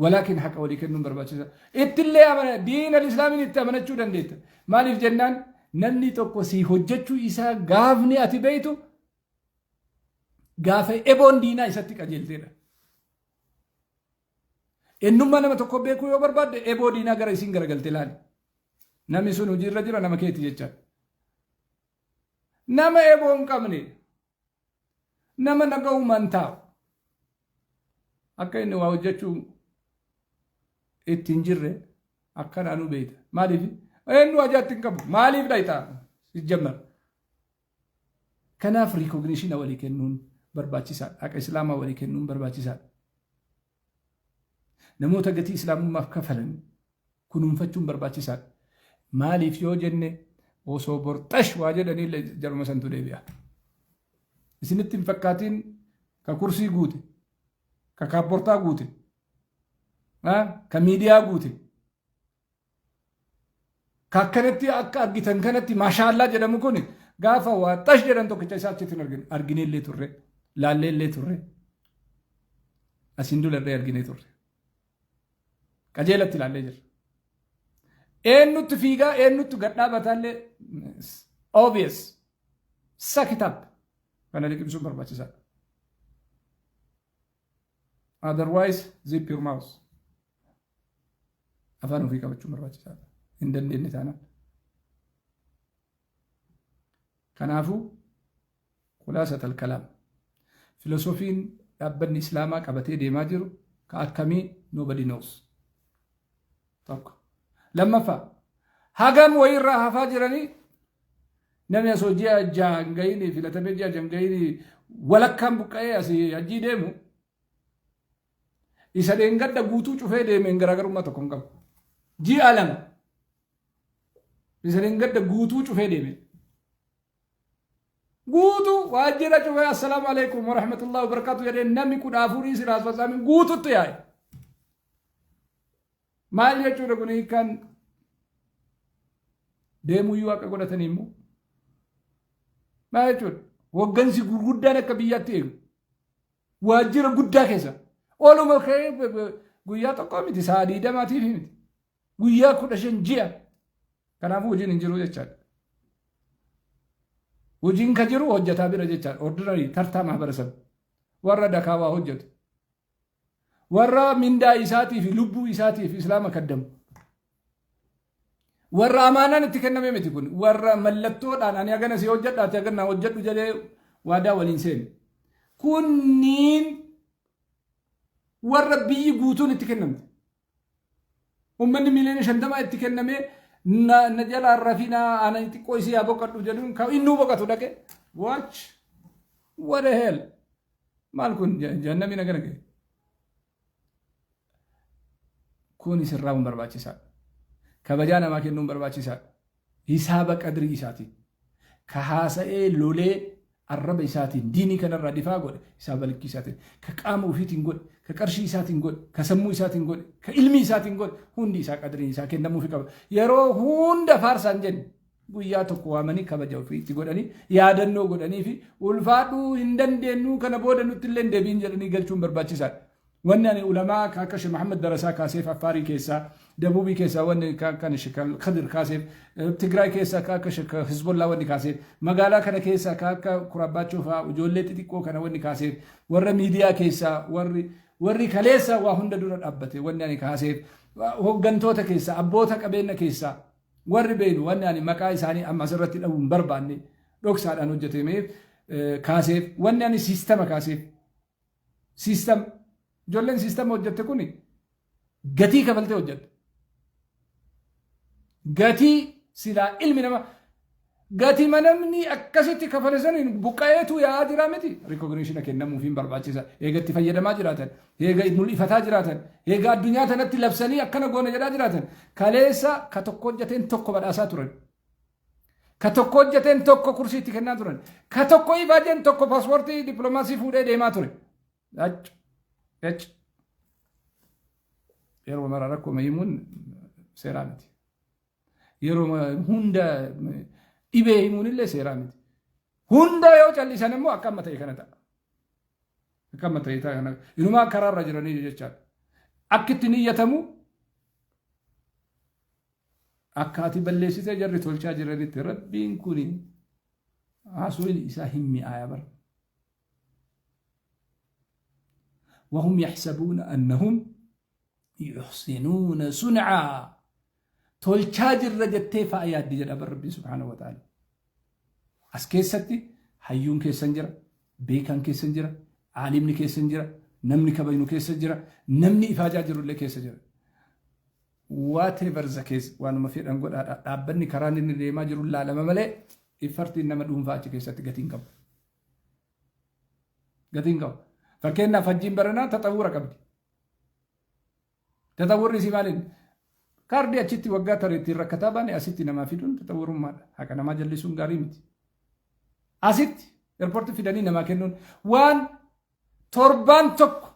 Walaakin haqa walii kennuun barbaachisa. Ittillee amana diin al-islaamiin itti amanachuu dandeetta. Maaliif jennaan namni tokko si hojjechuu isaa gaafni ati beektu gaafa eboon diinaa isatti qajeelteedha. Ennummaa nama tokko beekuu yoo barbaadde eboo diinaa gara isiin garagalte ilaali. Namni sun hojiirra jira nama keeti jechaadha. Nama eboo hin qabne nama naga'umaan taa'u akka inni waa hojjechuu itti hin jirre akkanaanuu beekta. Maaliif? Eenyu ajaa'atti hin qabu. Maaliif dhayxa? Sijjammar. Kanaaf riikognishina walii kennuun barbaachisaadha. Haqa Islaamaa walii kennuun barbaachisaadha. Namoota gatii Islaamummaaf kafalan kunuunfachuun barbaachisaadha. Maaliif yoo jenne osoo borxash waa jedhanii illee jaruma santu deebi'a. Isinitti hin fakkaatiin ka kursii guute, ka kaapportaa guute, ka miidiyaa guute, ka akkanatti akka argitan kanatti maashaallaa jedhamu kun gaafa waa xash jedhan tokkicha isaa achitti hin argine. Arginee illee turre, laallee illee turre, asiin dura illee arginee turre. Qajeelatti ilaallee jirra. Eenyutti fiigaa, eenyutti gad dhaabataallee obvious. Suck it up. Kana liqimsuun barbaachisaadha. Otherwise, zip your mouth. Afaan ofii qabachuun barbaachisaadha. Hin dandeenye taanaan. Kanaafuu khulaasat al-kalaam. Filosoofiin dhaabbanni Islaamaa qabatee deemaa jiru ka akkamii, nobody knows. Tokko. Lammaffaa, hagam wayirraa hafaa jiranii namni osoo ji'a 6 hin gahiin filatamee, ji'a 6 hin gahiin walakkaan buqqa'ee asii hajjii deemu, isa dheengadda guutuu cufee deemeen garaagarummaa tokko hin qabu. Ji'a 2 isa dheengadda guutuu cufee deeme. Guutuu waajjira cufee assalaamu alaikum warahmatullahi wabarakaatu jedhee namni 14 siraa fatsaamin guututti yaa'e. Maal jechuudha kun hiikkaan? Deemuyyuu akka godhatanii immoo maal jechuudha? Hoggansi gurguddaan akka biyyaatti eegu waajjira guddaa keessa oluma ka'ee guyyaa tokko miti, sa'a 20tiif miti, guyyaa 15, ji'a. Kanaafuu hojiin hin jiru jechaadha. Hojiin ka jiru hojjetaa bira jechaadha. Ordinary tartaa mahabarasab warra dakaawaa hojjetu, warra mindaa isaatii fi lubbuu isaatiif islaama kaddamu, warra amaanaan itti kenname miti kun, warra mallattoodhaan ani hagana si hojjedha, ati hagana hojjedhu jedhee waadaa waliin seenu. Kunniin warra biyyi guutuun itti kennamte, ummanni miiliyoona 50 itti kennamee, na jalaa rafinaa, ana xiqqoo isii haa boqadhu jedhuun kan innuu boqatu dhaqe. Watch, what the hell, maal kun? Jahannamii nagana ga'e. Kun sirraa'uun barbaachisaadha. Kabajaa namaa kennuun barbaachisaadha. Hisaaba qadrii isaatiin. Ka haasa'ee lolee arraba isaatiin diinii kanarraa difaa godhe hisaaba likkii isaatiin. Ka qaama ofiitiin godhe, ka qarshii isaatiin godhe, ka sammuu isaatiin godhe, ka ilmi isaatiin godhe, hundi isaa qadriin isaa kennamuufi qaba. Yeroo hunda faarsaan jenne, guyyaa tokko waamanii kabaja ofiitti godhanii, yaadannoo godhanii fi ulfaadhuu hin dandeenyu, kana booda nutti illee hin deebiin jedhanii galchuun barbaachisaadha. Wanni ani ulamaa akka Sheekh Muhammad Darasaa kaaseef, Affaarii keessaa, Dabuubii keessaa wanni akka Sheekh Kadir kaaseef, Tigraay keessaa akka Sheekh Hizbollaa wanni kaaseef, magaalaa kana keessaa akka Kurabbaachoo fa'aa ijoollee xixiqqoo kana wanni kaaseef, warra miidiyaa keessaa warri kaleessa waa hunda dura dhaabbate wanni ani kaaseef, hooggantoota keessaa, abboota qabeenya keessaa warri beeynu wanni ani maqaa isaanii amma asirratti dhabuu hin barbaanne dhoksaadhaan hojjetameef kaaseef, wanni ani siistama kaaseef, siistama ijoolleen siistama hojjette kun gatii kafaltee hojjette. Gatii silaa ilmi namaa gatii namni akkasitti kafale saniin buqqa'eetu yaa'aa jira miti. Recognition kennamuufiin barbaachisa. Eega itti fayyadamaa jiraatan, eega mul'ifataa jiraatan, eega addunyaa tanatti labsanii akkana goona jedhaa jiraatan. Kaleessa ka tokko hojjeteen tokko badhaasaa turan. Ka tokko hojjeteen tokko kursii itti kennaa turan. Ka tokko ifaajeen tokko paaspoortii dippiloomaasii fuudhee deemaa ture. Achi. Achi. Yeroo mara rakkoo himuun seeraa miti. Yeroo hunda dhibee himuun illee seeraa miti. Hunda yoo callisan immoo akka amma ta'e kana ta'a. Akka amma ta'e kana. Inumaa karaarra jiranii jechaadha. Akka itti niyyatamu, akka ati balleessitee jarri tolchaa jiranitti, rabbiin kuni haasuun isaa hin mi'aaya bara. وهم يحسبون أنهم يحسنون صنعا، tolchaa jirra jettee fa'a yaaddi jedha bar rabbiin subhaanahu wa ta'ala. As keessatti hayyuun keessan jira, beekaan keessan jira, aalimni keessan jira, namni kabajnu keessa jira, namni ifaajaa jirullee keessa jira. Whatever the case, waanuma fedhan godhaadha. Dhaabbanni karaan inni deemaa jiru laalama malee iffartiin nama dhuunfaa achi keessatti gatiin qabu. Gatiin qabu. Fakkeenyaaf, hajjiin baranaa taxawwura qabdi. Taxawwurri isii maaliin? Kaardii achitti waggaa taree ittiin rakkataa baane asitti namaa fiduun taxawwurummaadha. Haqa namaa jallisuun gaarii miti. Asitti Airportii fidanii namaa kennuun waan torbaan tokko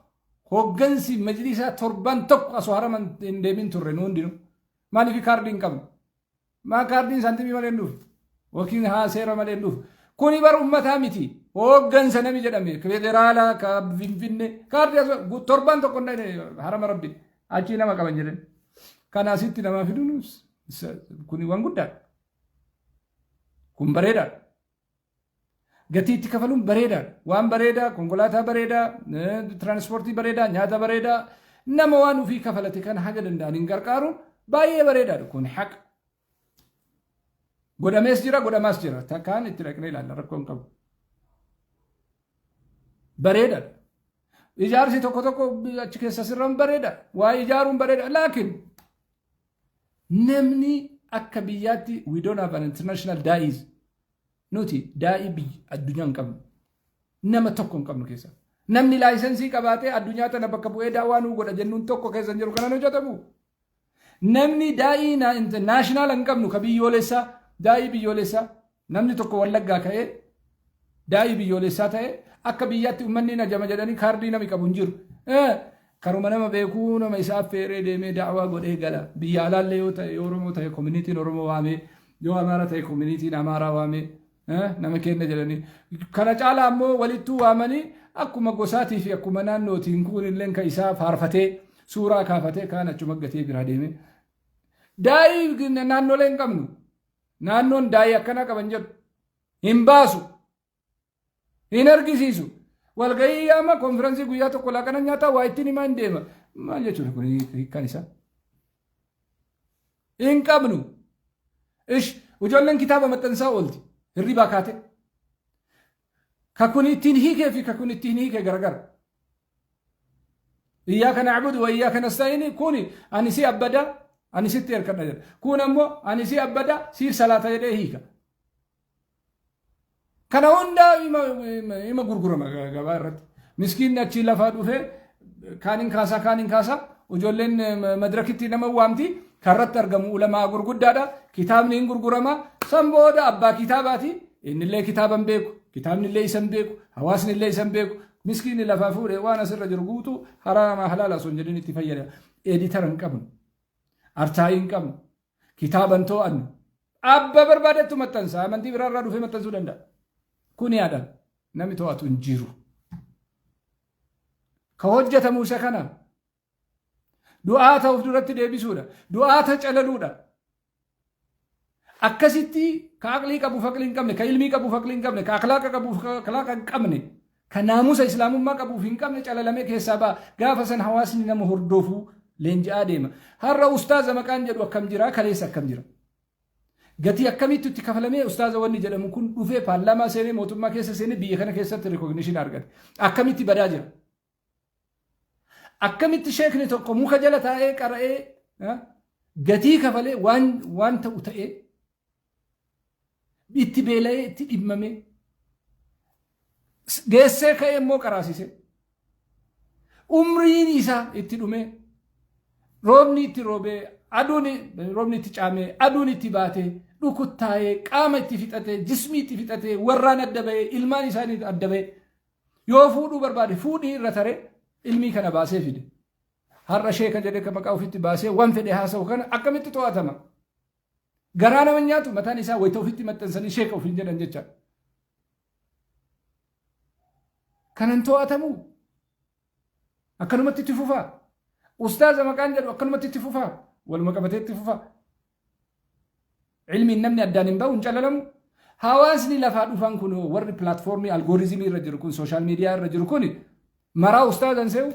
hooggansi majlisaa torbaan tokko asoo harama hin deemin turre nu hundinuu. Maaliif kaardii hin qabnu? Maa kaardiin saantimii malee hin dhufu. Yookiin haa seera malee hin dhufu. Kuni bar ummataa miti. Hooggansa nami jedhame federaalaa ka Finfinne kaardii asoo torbaan tokko hin dhayne harama rabbi achii nama qaban jedhan. Kana asitti namaa fiduun kuni waan guddaadha. Kun bareedaadha. Gatii itti kafaluun bareedaadha. Waan bareedaa, konkolaataa bareedaa, tiraanspoortii bareedaa, nyaata bareedaa, nama waan ofii kafalate kana haga danda'an hin gargaaruun baay'ee bareedaadha. Kun haqa. Godhamees jira, godhamaas jira. Takkaan itti dhaqnee ilaalla rakkoo hin qabu. Bareedaadha. Ijaarsi tokko tokko achi keessa sirran bareeda. Waa ijaaruun bareeda. Laakiin namni akka biyyaatti we don't have an international daa'is. Nuti daa'ii biyya addunyaa hin qabnu. Nama tokko hin qabnu keessa. Namni license qabaatee addunyaa tana bakka bu'ee daawwaa nuu godha jennuun tokko keessa hin jiru kanan hojjetamu. Namni daa'ii national hin qabnu ka biyyoolessaa, daa'ii biyyoolessaa, namni tokko Wallaggaa ka'ee daa'ii biyyoolessaa ta'e akka biyyaatti uummanni najama jedhanii kaardii nami qabu hin jiru. Karuma nama beekuu nama isaa affeeree deemee daawwaa godhee gala. Biyya alaallee yoo ta'e, yoo Oromoo ta'e communityn Oromoo waamee, yoo Amaara ta'e communityn Amaaraa waamee nama kenna jedhanii. Kana caalaa ammoo walittuu waamanii akkuma gosaatii fi akkuma naannootiin kun illee kan isaa faarfatee suuraa kaafatee kaan achuma gatee biraa deeme. Daa'ii naannolee hin qabnu. Naannoon daa'ii akkanaa qaban jedhu. Hin baasu. Hin argisiisu. Walgahii yaama, konfiraansii guyyaa tokko laaqana nyaataa waa ittiin himaa hin deema. Maal jechuudha kun hiikkaan isaa? Hin qabnu. Ish, ijoolleen kitaaba maxxansaa oolti. Hirribaa kaate. Ka kun ittiin hiikee fi ka kun ittiin hiikee garagara. إياك نعبد وإياك نستعين kuni ani si abbada, ani sitti erkadha jedha. Kun ammoo ani si abbada, siif salaata jedhee hiika. Kana hundaa ima gurgurama gabaa irratti. Miskiinni achii lafaa dhufee kaanin kaasaa kaanin kaasaa, ijoolleen madirakitti nama waamti, karratti argamu ulamaa gurguddaadha. Kitaabni hin gurgurama. San booda abbaa kitaabaati. Innillee kitaaba hin beeku. Kitaabni illee isa hin beeku. Hawaasni illee isa hin beeku. Miskiinni lafaa fuudhee waan asirra jiru guutuu haraama halaala osoo hin jedhin itti fayyadama. Editor hin qabnu. Artaa'ii hin qabnu. Kitaaba hin to'annu. Abba barbaadettu maxxansa. Amantii biraarraa dhufee maxxansuu danda'a. Kun yaadaan namni to'atu hin jiru. Ka hojjetamu isa kana. Du'aata of duratti deebisuudha. Du'aata calaluudha. Akkasitti ka aqlii qabuuf aqlii hin qabne, ka ilmii qabuuf aqlii hin qabne, ka akhlaaqa qabuuf akhlaaqa hin qabne, ka naamusa islaamummaa qabuuf hin qabne calalamee keessaa ba'a. Gaafa san hawaasni nama hordofuu leenji'aa deema. Har'a ustaaza maqaan jedhu akkam jira, kaleessa akkam jira? Gatii akkamitti itti kafalamee ustaaza wanni jedhamu kun dhufee paarlaamaa seenee, mootummaa keessa seenee, biyya kana keessatti recognition argate? Akkamitti badaa jira? Akkamitti sheekni tokko muka jala taa'ee qara'ee gatii kafalee waan ta'u ta'ee itti beela'ee itti dhimmamee geessee ka'ee immoo qaraasise, umriin isaa itti dhumee, roobni itti roobee, aduun roobni itti caamee, aduun itti baatee dhukuttaa'ee, qaama itti fixatee, jismii itti fixatee, warraan adda bahee, ilmaan isaanii adda bahee, yoo fuudhuu barbaade fuudhii irra taree ilmii kana baasee fide. Har'a sheeka jedhee kan maqaa ofitti baasee waan fedhe haasa'u kana akkamitti to'atama? Garaa nama nyaatu mataan isaa wayita ofitti maxxansanii sheeka ofiin jedhan jecha. Kanan to'atamu akkanumatti itti fufaa. Ustaaza maqaan jedhu akkanumatti itti fufaa. Waluma qabatee itti fufaa. Ilmiin namni addaan hin ba'u, hin calalamu. Hawaasni lafaa dhufan kun, warri platformii algorithmii irra jiru kun, social media irra jiru kun maraa ustaazan se'u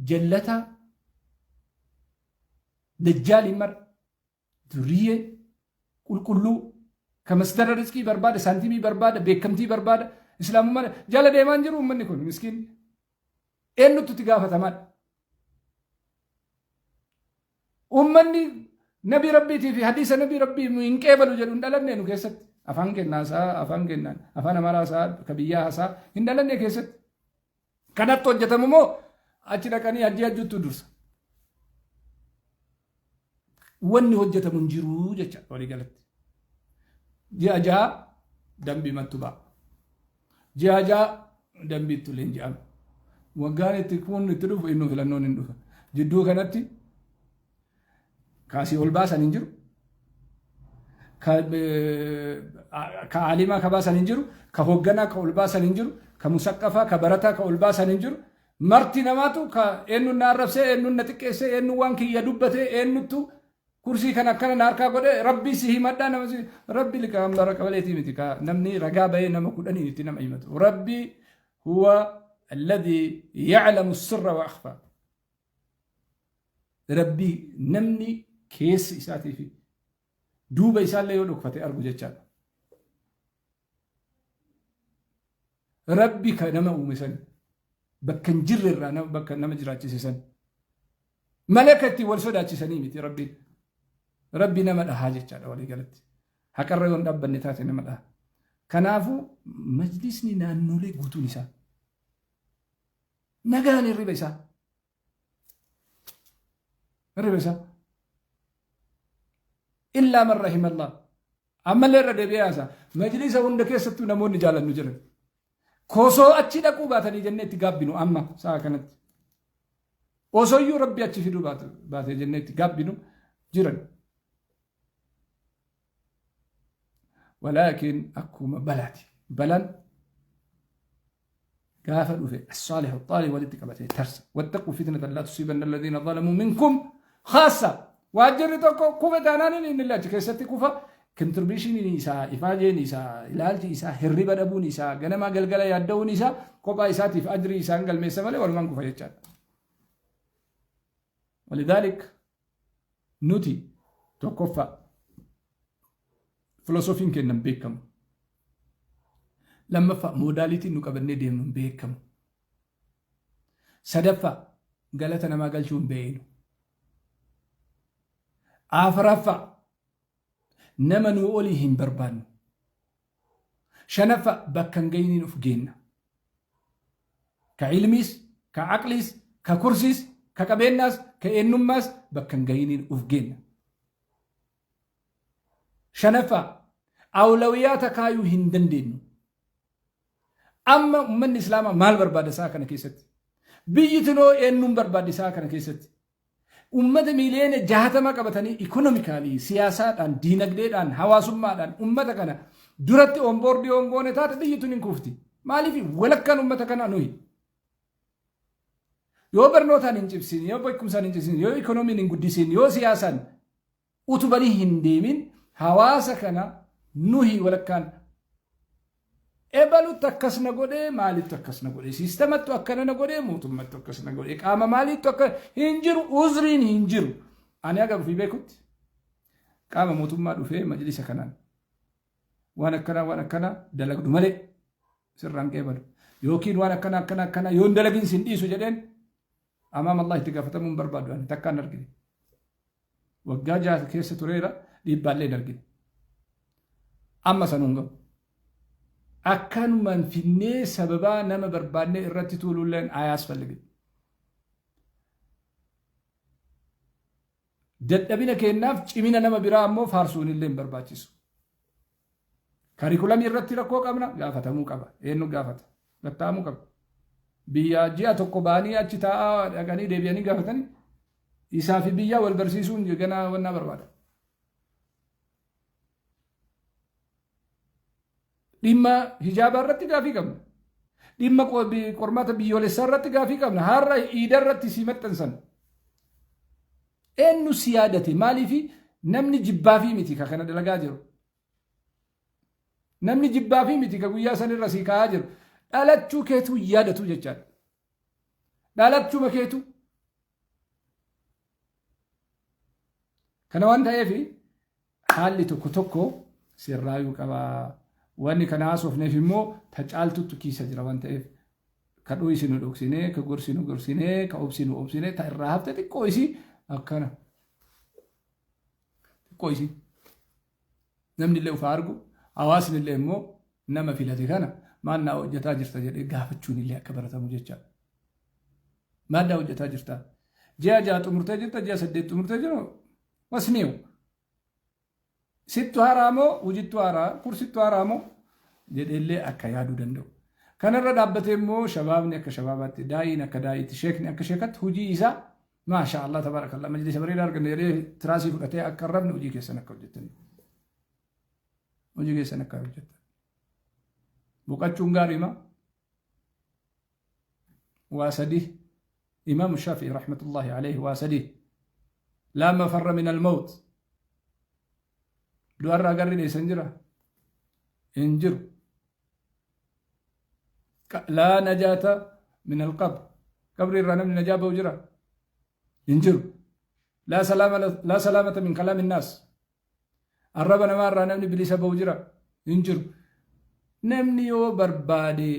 jallataa dajjaaliin mara duriyyee qulqulluu ka masdara rizqii barbaada, saantimii barbaada, beekamtii barbaada, islaamummaa jala deemaan jiru. Uummanni kun miskiin eenyutti itti gaafatamaadha? Uummanni nabii rabbiitii fi hadiisa nabii rabbii hin qeebalu jedhu hin dhalanne nu keessatti. Afaan kennaa isaa, afaan kennaan afaan Amaaraa isaa ka biyyaa haasaa hin dhalanne keessatti. Kanatti hojjetamu moo achi dhaqanii hajji hajjuttu dursa? Wanni hojjetamu hin jiru jecha walii galatti. Ji'a 6 dambii mattu ba'a. Ji'a 6 dambiittu leenji'ama. Waggaan itti kun itti dhufu innuu filannoon hin dhufa. Jidduu kanatti kaasii ol baasan hin jiru. Ka alimaa ka baasan hin jiru. Ka hoogganaa ka ol baasan hin jiru. Ka musaqqafaa ka barataa ka ol baasan hin jiru. Marti namaatu ka eenyuun na arrabsee, eenyuun na xiqqeessee, eenyuun waan kiyya dubbatee, eenyuttu kursii kana akkana na harkaa godhe, rabbii si himadhaa nama si rabbi liqa bara qabaleetii miti ka namni ragaa bahee nama kudhaniin itti nama himatu. Rabbi huwa alladhi ya'lamu sirra wa akhfa. Rabbi namni keessa isaatii fi duuba isaallee yoo dhokfate argu jechaadha. Rabbi ka nama uume san bakka hin jirre irraa nama bakka nama jiraachise san malee akka ittiin wal sodaachisanii miti rabbiin. Rabbi nama dhahaa jechaadha walii galatti. Haqarra yoo hin dhaabbanne taate nama dhaha. Kanaafuu majlisni naannolee guutuun isaa nagaan hirriba isaa hirriba isaa illaa man rahimallah. Ammallee irra deebi'ee haasa. Majlisa hunda keessattuu namoonni jaalannu jiran. Kosoo achi dhaquu baatanii jennee itti gaabbinu amma sa'a kanatti. Osoyyuu rabbi achi fiduu baate jennee itti gaabbinu jiran. Walaakin akkuma balaati. Balaan gaafa dhufe as-saalih xaalih walitti qabatee tarsa. Wattaquu fitnatan laa tusiibanna alladhiina zalamuu minkum khaassa. Waajjirri tokko kufe taanaan inni illee achi keessatti kufa. Kontribiishiniin isaa, ifaajeen isaa, ilaalchi isaa, hirriba dhabuun isaa, ganamaa galgala yaadda'uun isaa kophaa isaatiif ajrii isaan galmeessa malee walumaan kufa jechaadha. Walidhaalik nuti tokkoffaa filosoofiin keenya hin beekamu. Lammaffaa moodaalitiin nu qabannee deemnu hin beekamu. Sadaffaa galata namaa galchuu hin beeknu. Afuraffaa nama nuu olii hin barbaannu. Shanaffaa bakka hin gahiniin of geenna. Ka ilmiis, ka aqliis, ka kursiis, ka qabeennaas, ka eenyummaas bakka hin gahiniin of geenna. Shanaffaa awlawiyaata kaayuu hin dandeenyu. Amma uummanni Islaamaa maal barbaada isaa kana keessatti? Biyyi tunoo eenyuun barbaaddi isaa kana keessatti? Uummata miiliyoona 60 qabatanii economically, siyaasaadhaan, diinagdeedhaan, hawaasummaadhaan uummata kana duratti onboard ongoone taate biyyi tun hin kufti. Maaliif walakkaan uummata kanaa nuyi? Yoo barnootaan hin cibsin, yoo beekumsaan hin cibsin, yoo ikoonomiin hin guddisin, yoo siyaasaan utubanii hin deemin hawaasa kana nuyi walakkaan ebalutti akkas na godhee, maalittu akkas na godhee, siistamattu akkana na godhee, mootummattu akkas na godhee, qaama maaliittu akka hin jiru, uzriin hin jiru. Ani haga ofii beekutti qaama mootummaa dhufee majlisa kanaan waan akkanaa waan akkanaa dalagdu malee sirraan qeebalu yookiin waan akkana akkana akkana yoo hin dalagin sin dhiisu jedheen amaam Allah itti gaafatamuu hin barbaadu. Ani takkaan argine. Waggaa 6 keessa tureera, dhiibbaallee hin argine. Amma sanuun gahu. Akkanumaan finnee sababaa nama barbaannee irratti tuuluulleen ayaasfalligin. Dadhabina keenyaaf cimina nama biraa ammoo faarsuun illee hin barbaachisu. Karikulamii irratti rakkoo qabna, gaafatamuu qaba. Eenyu gaafata? Gattaamuu qaba. Biyya ji'a tokko ba'anii achi taa'aa dhaqanii deebi'anii gaafatanii isaa fi biyyaa wal barsiisuun ganaa wannaa barbaada. Dhimma hijaabaa irratti gaafii qabna. Dhimma qormaata biyyoolessaa irratti gaafii qabna. Har'a iida irratti si maxxansan. Eenyu si yaadate? Maaliifi namni jibbaafii miti ka kana dalagaa jiru. Namni jibbaafii miti ka guyyaa sanirra si kaa'aa jiru. Dhalachuu keetuu yaadatu jechaadha. Dhalachuma keetuu. Kana waan ta'eef haalli tokko tokko sirraayuu qaba. Wanni kana haasofneef immoo ta caaltuttu kiisa jira waan ta'eef ka dhoysinu dhoksinee, ka gorsinu gorsinee, ka obsinu obsinee, ta irraa hafte xiqqoo isii akkana. Xiqqoo isii. Namni illee ufaa argu, hawaasni illee immoo nama filate kana maal naa hojjetaa jirta jedhee gaafachuun illee akka baratamu jechaadha. Maal naa hojjetaa jirta? Ji'a 6 xumurtee jirta, ji'a 8 xumurtee jiru. Wasniiw. Sittu haaraa moo hojittu haaraa, kursittu haaraa moo jedheellee akka yaaduu danda'u. Kanarra dhaabbatee immoo shabaabni akka shabaabaatti, daa'iin akka daa'iitti, sheekni akka sheekatti hojii isaa maasha Allah tabaarakallah majlisa bareedaa arganne jedhee tiraasii fudhatee akka hin rafne hojii keessan akka hojjettanii. Hojii keessan akka hojjettan. Boqachuun gaariima. Waa sadii. Imaamu Shaafi'i rahmatullahi alayhi waa sadii. Laa mafarra min al-mawt. Du'arraa garri dheessan jira? Hin jiru. Laa najaata min al-qabr. Qabri irraa namni najaa ba'u jira? Hin jiru. Laa salaamata min kalaami naas. Arraba namaa irraa namni bilisa ba'u jira? Hin jiru. Namni yoo barbaade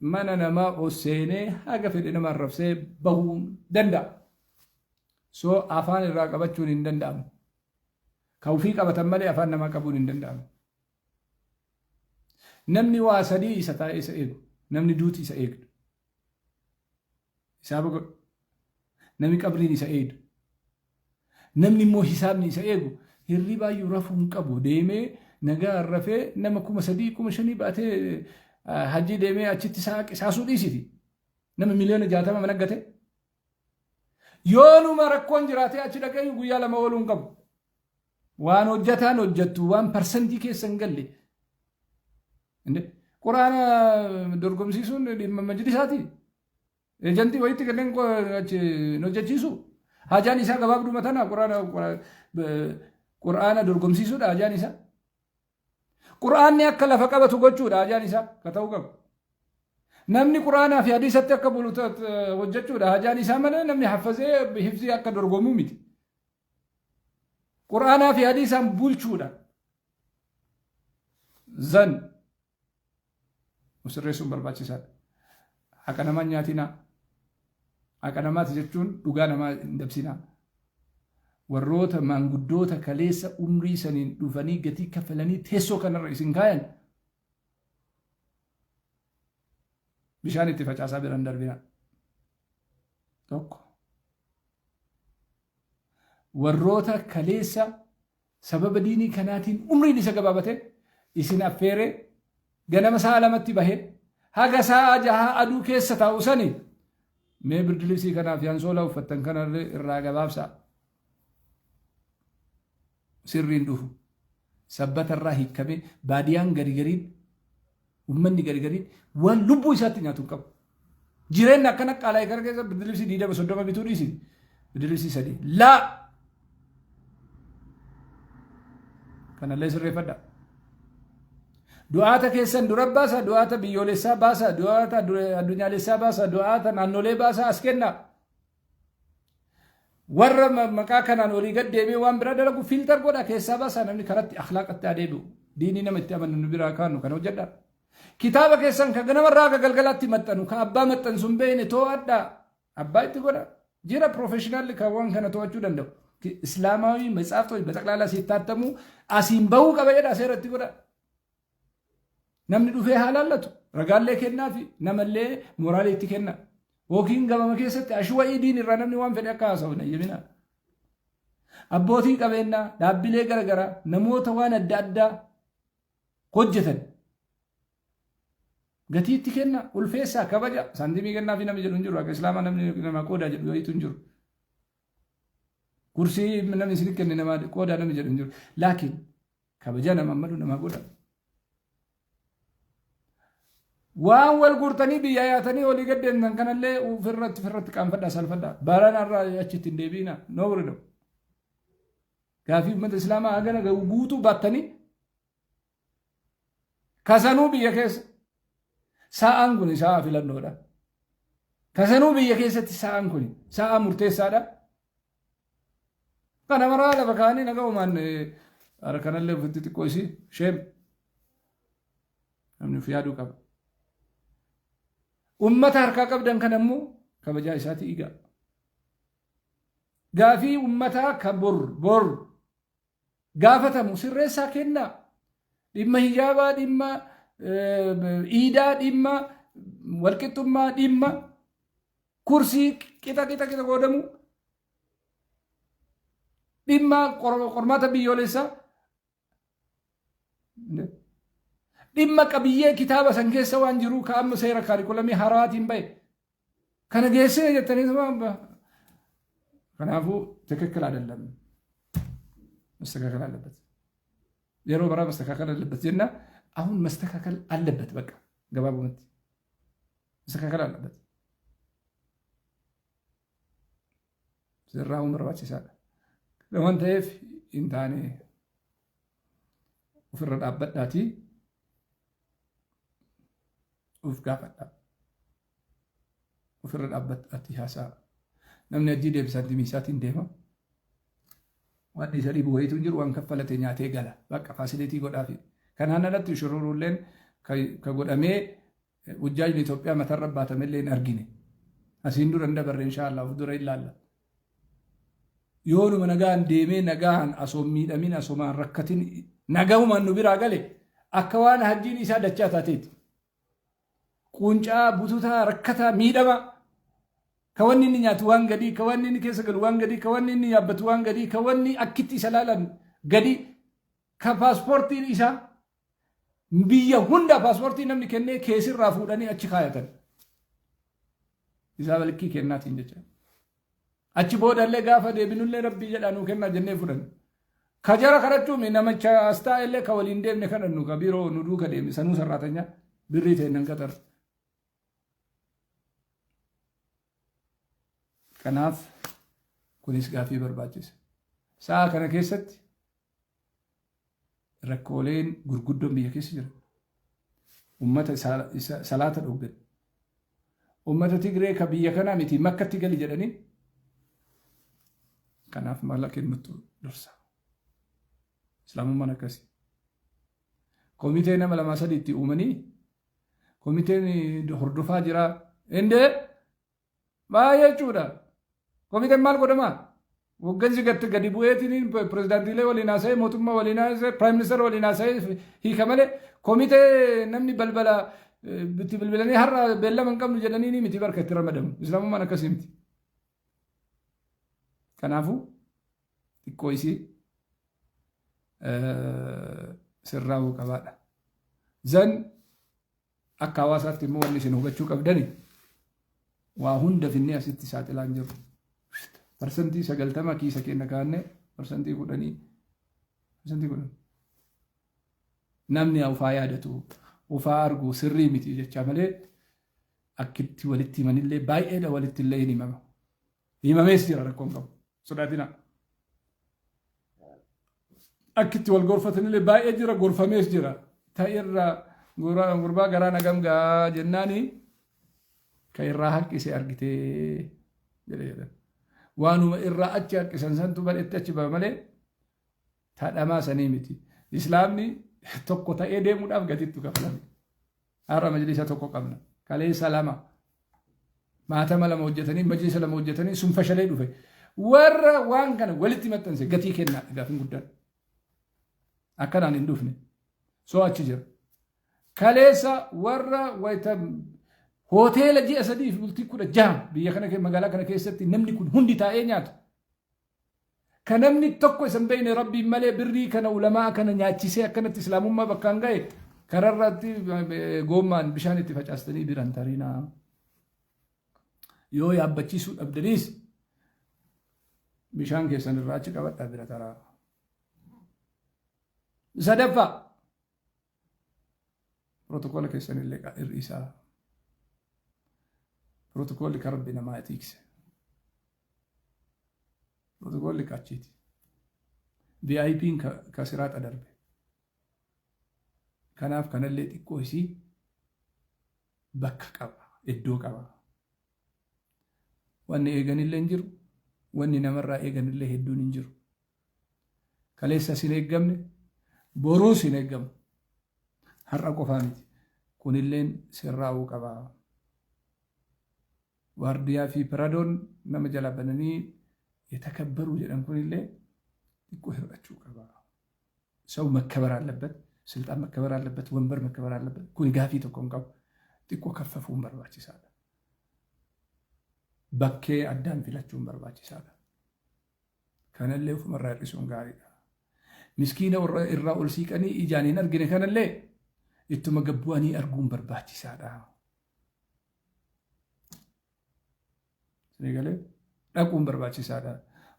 mana namaa ol seenee haga fedhe nama arrabsee bahuu danda'a. So afaan irraa qabachuun hin danda'amu. Ka ofii qabatan malee afaan namaa qabuun hin danda'amu. Namni waa sadii isa taa'ee isa eegu. Namni duuti isa eegdu. Hisaaba godhu. Namni qabriin isa eegdu. Namni immoo hisaabni isa eegu hirribaayyuu rafuu hin qabu. Deemee nagaa rafee nama 3000 5000 baatee hajjii deemee achitti sa'a qisaasuu dhiisiti. Nama miliyoona 60 mana gate. Yoonuma rakkoon jiraatee achi dhaqee guyyaa 2 ooluu hin qabu. Waan hojjataan hojjattu waan parsantii keessa hin galle. Quraana dorgomsiisuun dhimma majlisaati. Eejantii wayitti kenneen achi hin hojjechiisu. Hajaan isaa gabaabduma tana quraana dorgomsiisuudha hajaan isaa. Quraanni akka lafa qabatu gochuudha hajaan isaa ka ta'uu qabu. Namni quraanaa fi hadiisatti akka bulu hojjechuudha hajaan isaa malee namni haffazee hifzii akka dorgomuu miti. Quraanaa fi hadiisaan bulchuudha. Zan sirreessuun barbaachisaadha. Haqa namaa hin nyaatinaa. Haqa namaati jechuun dhugaa namaa hin dabsinaa. Warroota maanguddoota kaleessa umrii saniin dhufanii gatii kaffalanii teessoo kanarra isin kaayan bishaan itti facaasaa bira hin darbinaa. Tokko. Warroota kaleessa sababa diinii kanaatiin umriin isa gabaabate isin affeeree ganama sa'a 2tti bahee haga sa'a jahaa aduu keessa taa'u sani mee birdilibsii kanaaf yansoolaa uffattan kanallee irraa gabaabsaa. Sirriin dhufu. Sabbata irraa hiikkamee baadiyaan gari gariin ummanni gari gariin waan lubbuu isaatti nyaatu hin qabu. Jireenya akkana qaala'e kana keessa birdilibsii 20 30 bituu dhiisi. Birdilibsii 3. Laa! Kanallee sirreeffadha. Du'aata keessan dura baasa, du'aata biyyoolessaa baasa, du'aata addunyaalessaa baasa, du'aata naannolee baasa as kenna. Warra maqaa kanaan olii gad deemee waan biraa dalagu filter godha keessaa baasa namni karatti akhlaaqatti adeebi'u. Diinii nama itti amanu nu biraa kaanu kana hojjedha. Kitaaba keessan ka ganamarraa haga galgalaatti maxxanu ka abbaa maxxansu hin beekne to'adhaa. Abbaa itti godha. Jira professionalli kan waan kana to'achuu danda'u. Islaamaawii matsaaftoon በጠቅላላ ሲታተሙ asiin bahuu qaba jedha seera itti godha. Namni dhufee haa laallatu. Ragaallee kennaafi namallee mooraalii itti kenna. Yookiin gabama keessatti ashuwa idiin irraa namni waan fedhe akka haasa'u hin ayyaminaa. Abbootii qabeenyaa dhaabbilee garaagaraa namoota waan adda addaa hojjetan gatii itti kenna ulfeessaa kabaja saantimii kennaa fi namni jedhu hin jiru akka islaamaa namni nama qoodaa jedhu wayiitu hin jiru. Kursii namni isin kenne nama qoodaa namni jedhu hin jiru. Laakiin kabaja nama malu nama godha. Waan wal guurtanii biyya yaatanii olii gad deemtan kanallee ofirratti ofirratti qaanfadhaa salfadhaa. Barana irraa achitti hin deebi'ina. No worry. Gaafii uummata islaamaa hagana guutuu baattanii kasanuu biyya keessa sa'aan kun sa'a filannoodha. Kasanuu biyya keessatti sa'aan kun sa'a murteessaadha. Kana maraa lafa kaanii naga uumaan hara kanallee ofitti xiqqoo isii sheem namni of yaaduu qaba. Ummata harkaa qabdan kana immoo kabajaa isaatii eegaa. Gaafii ummataa ka bor bor gaafatamu sirreessaa kennaa. Dhimma hijaabaa, dhimma iidaa, dhimma walqixxummaa, dhimma kursii qixa qixa qixa qoodamu, dhimma qormaata biyyoolessaa. Dhimma qabiyyee kitaaba san keessa waan jiru ka amma seera kaarikulamii haaraatiin bahe. Kana geessine jettanii kanaafuu ትክክል አይደለም፣ መስተካከል አለበት። Yeroo baraa መስተካከል አለበት jenna አሁን መስተካከል አለበት። በቃ gabaabumatti መስተካከል አለበት። Sirraa'uun barbaachisaadha. Waan ta'eef hin taane ofirra dhaabbadhaatii of gaafadhaa. Ofirra dhaabbadhaatii haasa'a. Namni hajjii deebisaatti miisaatiin deema. Waan isa dhibu wayiitu hin jiru, waan kaffalate nyaatee gala. Bakka facility godhaafi. Kanaan alatti shururuulleen ka godhamee hujjaajni Itoophiyaa matarra baatamellee hin argine. Asiin dura hin dabarre, inshaallah of dura ilaalla. Yoonuma nagaan deemee nagaan osoo miidhamin osomaan rakkatin nagahumaan nu biraa gale akka waan hajjiin isaa dachaa taateeti. Quncaa bututaa rakkataa miidhama. Ka wanni inni nyaatu waan gadii, ka wanni inni keessa galu waan gadii, ka wanni inni yaabbatu waan gadii, ka wanni akkitti isa laalan gadii, ka paaspoortiin isaa biyya hunda paaspoortii namni kennee keesirraa fuudhanii achi kaayatan. Isaa balkii kennaatiin jecha. Achi boodallee gaafa deebinullee rabbii jedhaa nuu kennaa jennee fudhanne. Ka jara kadhachuun namicha as taa'ellee ka waliin deemne kadhannu ka biiroo nu duuka deemne sanuu sarraatanyaa birrii ta'e nan qaxarra. Kanaaf kunis gaafii barbaachisa. Sa'a kana keessatti rakkooleen gurguddoon biyya keessa jiran ummata salaata dhoggan, ummata Tigree ka biyya kanaa miti makkatti gali jedhanii, kanaaf mala kennutu dursa. Islaamummaan akkasi. Komitee nama lamaa sadi itti uumanii komiteen hordofaa jira. Indee baay'ee jechuudha. Komiteen maal godhamaa? Hoggansi gadi bu'eetiin pirezidaantiilee waliin haasa'ee, mootummaa waliin haasa'ee, prime minister waliin haasa'ee hiika malee komitee namni balbala itti bilbilanii har'a beellama hin qabnu jedhanii ni miti barka itti ramadamu. Islaamummaan akkasii miti. Kanaafuu xiqqoo isii sirraa'uu qabaadha. Zan akka hawaasaatti immoo wanni isin hubachuu qabdani waa hunda finnee asitti saaxilaan jiru. 90% kiisa keenya kaannee 10%, 10% namni ufaa yaadatu ufaa argu sirrii miti jecha malee akkitti walitti himanillee baay'eedha, walitti illee hin himama. Himamees jira, rakkoon qabu. Sodaatina. Akkitti wal gorfatanillee baay'ee jira, gorfamees jira. Ta'irra gurbaa garaa nagam gaa jennaani ka irraa haqqise argitee jedhe jedhan. Waanuma irraa achi haqqisan santu bal'etti achi ba'a malee tadhamaa sanii miti. Islaamni tokko ta'ee deemuudhaaf gatiittu kafalame. Har'a majlisa tokko qabna. Kaleessa lama. Maatama lama hojjetanii, majlisa lama hojjetanii sun fashalee dhufe. Warra waan kana walitti maxxanse gatii kennaa gaafin guddaan. Akkanaan hin dhufne. Soo achi jira. Kaleessa warra wayita hoteela ji'a 3 fi bultii 16 biyya kana magaalaa kana keessatti namni kun hundi taa'ee nyaatu. Ka namni tokko isa hin beekne rabbiin malee birrii kana ulamaa kana nyaachisee akkanatti islaamummaa bakkaan ga'e kararratti goommaan bishaan itti facaastanii biran tarinaa. Yoo yaabbachiisuu dhabdaniis bishaan keessan irraa achi qabadhaa bira taraa. Sadaffaa, pirootokola keessan illee hir'isaa. Pirootokoolli kan rabbi namaa tiikse. Pirootokoolli qachiiti. VIP'n ka siraaxa darbe. Kanaaf kanallee xiqqoo isii bakka qaba, iddoo qaba. Wanni eeganillee hin jiru, wanni namarraa eeganillee hedduun hin jiru. Kaleessa sin eeggamne, boruus hin eeggamu. Har'a qofaa miti. Kunilleen sirraa'uu qaba. Waardiyaa fi piradoon nama jala bananii yetakabbaruu jedhan kunillee xiqqoo hir'achuu qaba. ሰው መከበር አለበት፣ ስልጣን መከበር አለበት፣ ወንበር መከበር አለበት። Kun gaafii tokko hin qabu. Xiqqoo kaffafuun barbaachisaadha. Bakkee addaan filachuun barbaachisaadha. Kanallee ofumarraa hir'isuun gaariidha. Miskiina irraa ol siiqanii ijaan hin argine kanallee Ittuma gad bu'anii arguun barbaachisaadha. Isinii galee dhaquun barbaachisaadha.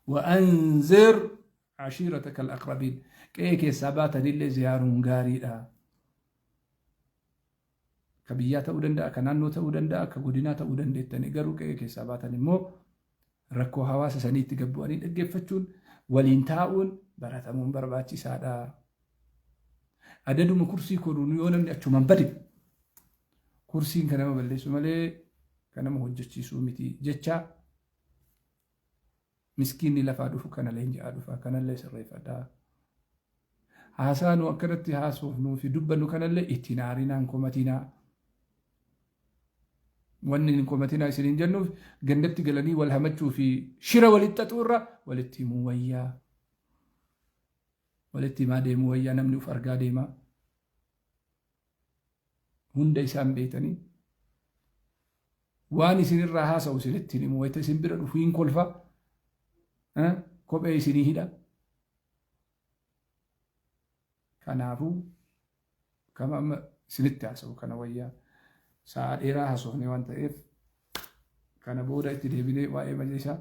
Wa'anzir ashiirataka al-aqrabiin qe'ee keessaa baatanillee ziyaaruun gaariidha. Ka biyyaa ta'uu danda'a, ka naannoo ta'uu danda'a, ka godinaa ta'uu dandeettanii garuu qe'ee keessaa baatan immoo rakkoo hawaasa saniitti gad bu'anii dhaggeeffachuun waliin taa'uun baratamuun barbaachisaadha. Adaduma kursii koruun yoo namni achumaan bade kursiin kan nama balleessu malee kan nama hojjechiisuu miti jecha miskiinni lafaa dhufu kana leenji'aa dhufa kanallee sirreeffadhaa. Haasaa nu akkanatti haasofnuu fi dubbannu kanallee itti hin aarinaa hin komatinaa. Wanni hin komatinaa isiniin jennuuf gandatti galanii wal hamachuu fi shira walitti xaxuu irra walitti himuu wayyaa. Walitti himaa deemuu wayyaa namni uf argaa deema. Hunda isaan beektanii waan isinirraa haasa'u isinitti hin himu wayita isin bira dhufu hin kolfa kophee isinii hidha. Kanaafuu kama amma isinitti haasa'u kana wayyaa sa'a dheeraa haasofne waan ta'eef kana booda itti deebinee waa'ee majlisaa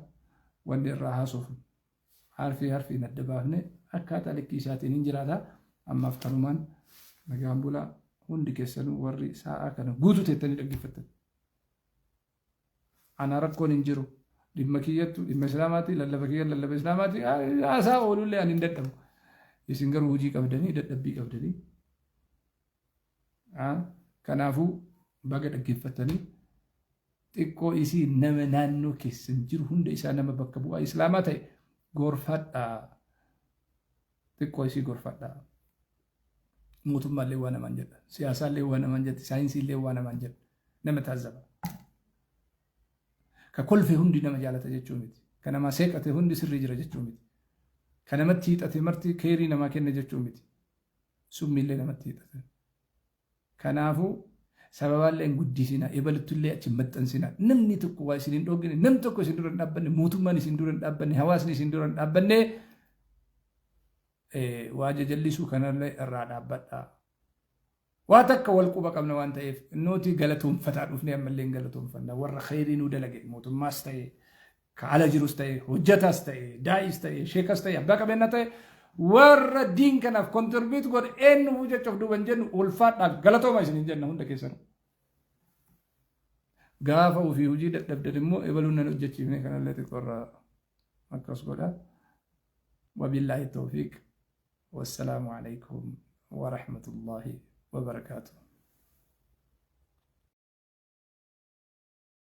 wanni irraa haasofnu harfii harfiin adda baafne akkaataa likkii isaatiin hin jiraata. Ammaaf kanumaan nagaan bulaa hundi keessanuu warri sa'aa kana guutuu teettanii dhaggeeffattan. Ana rakkoon hin jiru. Dhimma kiyyattu dhimma islaamaati lallaba kiyya lallaba islaamaati haasaa oolullee ani hin dadhabu. Isin garuu hojii qabdanii dadhabbii qabdanii. Kanaafuu baga dhaggeeffattanii xiqqoo isii nama naannoo keessan jiru hunda isaa nama bakka bu'aa islaamaa ta'e gorfadhaa. Xiqqoo isii gorfadhaa. Mootummaallee waa namaan jedha. Siyaasaallee waa namaan jedha. Saayinsiillee waa namaan jedha. Nama taazzaba. Ka kolfe hundi nama jaalata jechuu miti. Ka namaa seeqate hundi sirrii jira jechuu miti. Ka namatti hiixate marti keerii namaa kenna jechuu miti. Summiillee namatti hiixate. Kanaafuu sababaallee hin guddisina, ebaluttullee achi hin maxxansina. Namni tokko waa isin hin dhoogine, namni tokko isin dura hin dhaabbanne, mootummaan isin dura hin dhaabbanne, hawaasni isin dura hin dhaabbanne waa jajallisuu kanallee irraa dhaabbadhaa. Waa takka wal quba qabna waan ta'eef nuti galatoonfataa dhufnee ammallee hin galatoonfanna warra khayrii nuu dalage mootummaas ta'e ka ala jirus ta'e hojjataas ta'e daa'is ta'e sheekas ta'e abbaa qabeenyaa ta'e warra diin kanaaf kontirbiit godhe eenyufuu jechuuf duuba hin jennu ulfaadhaa galatooma isin hin jenna hunda keessanuu. Gaafa ofii hojii dadhabdan immoo ebaluun nan hojjechiifne kanallee xiqqoorraa akkas godha. Wabillaahi tawfiiq. Wassalaamu alaikum warahmatullaahi wabarakaatuh.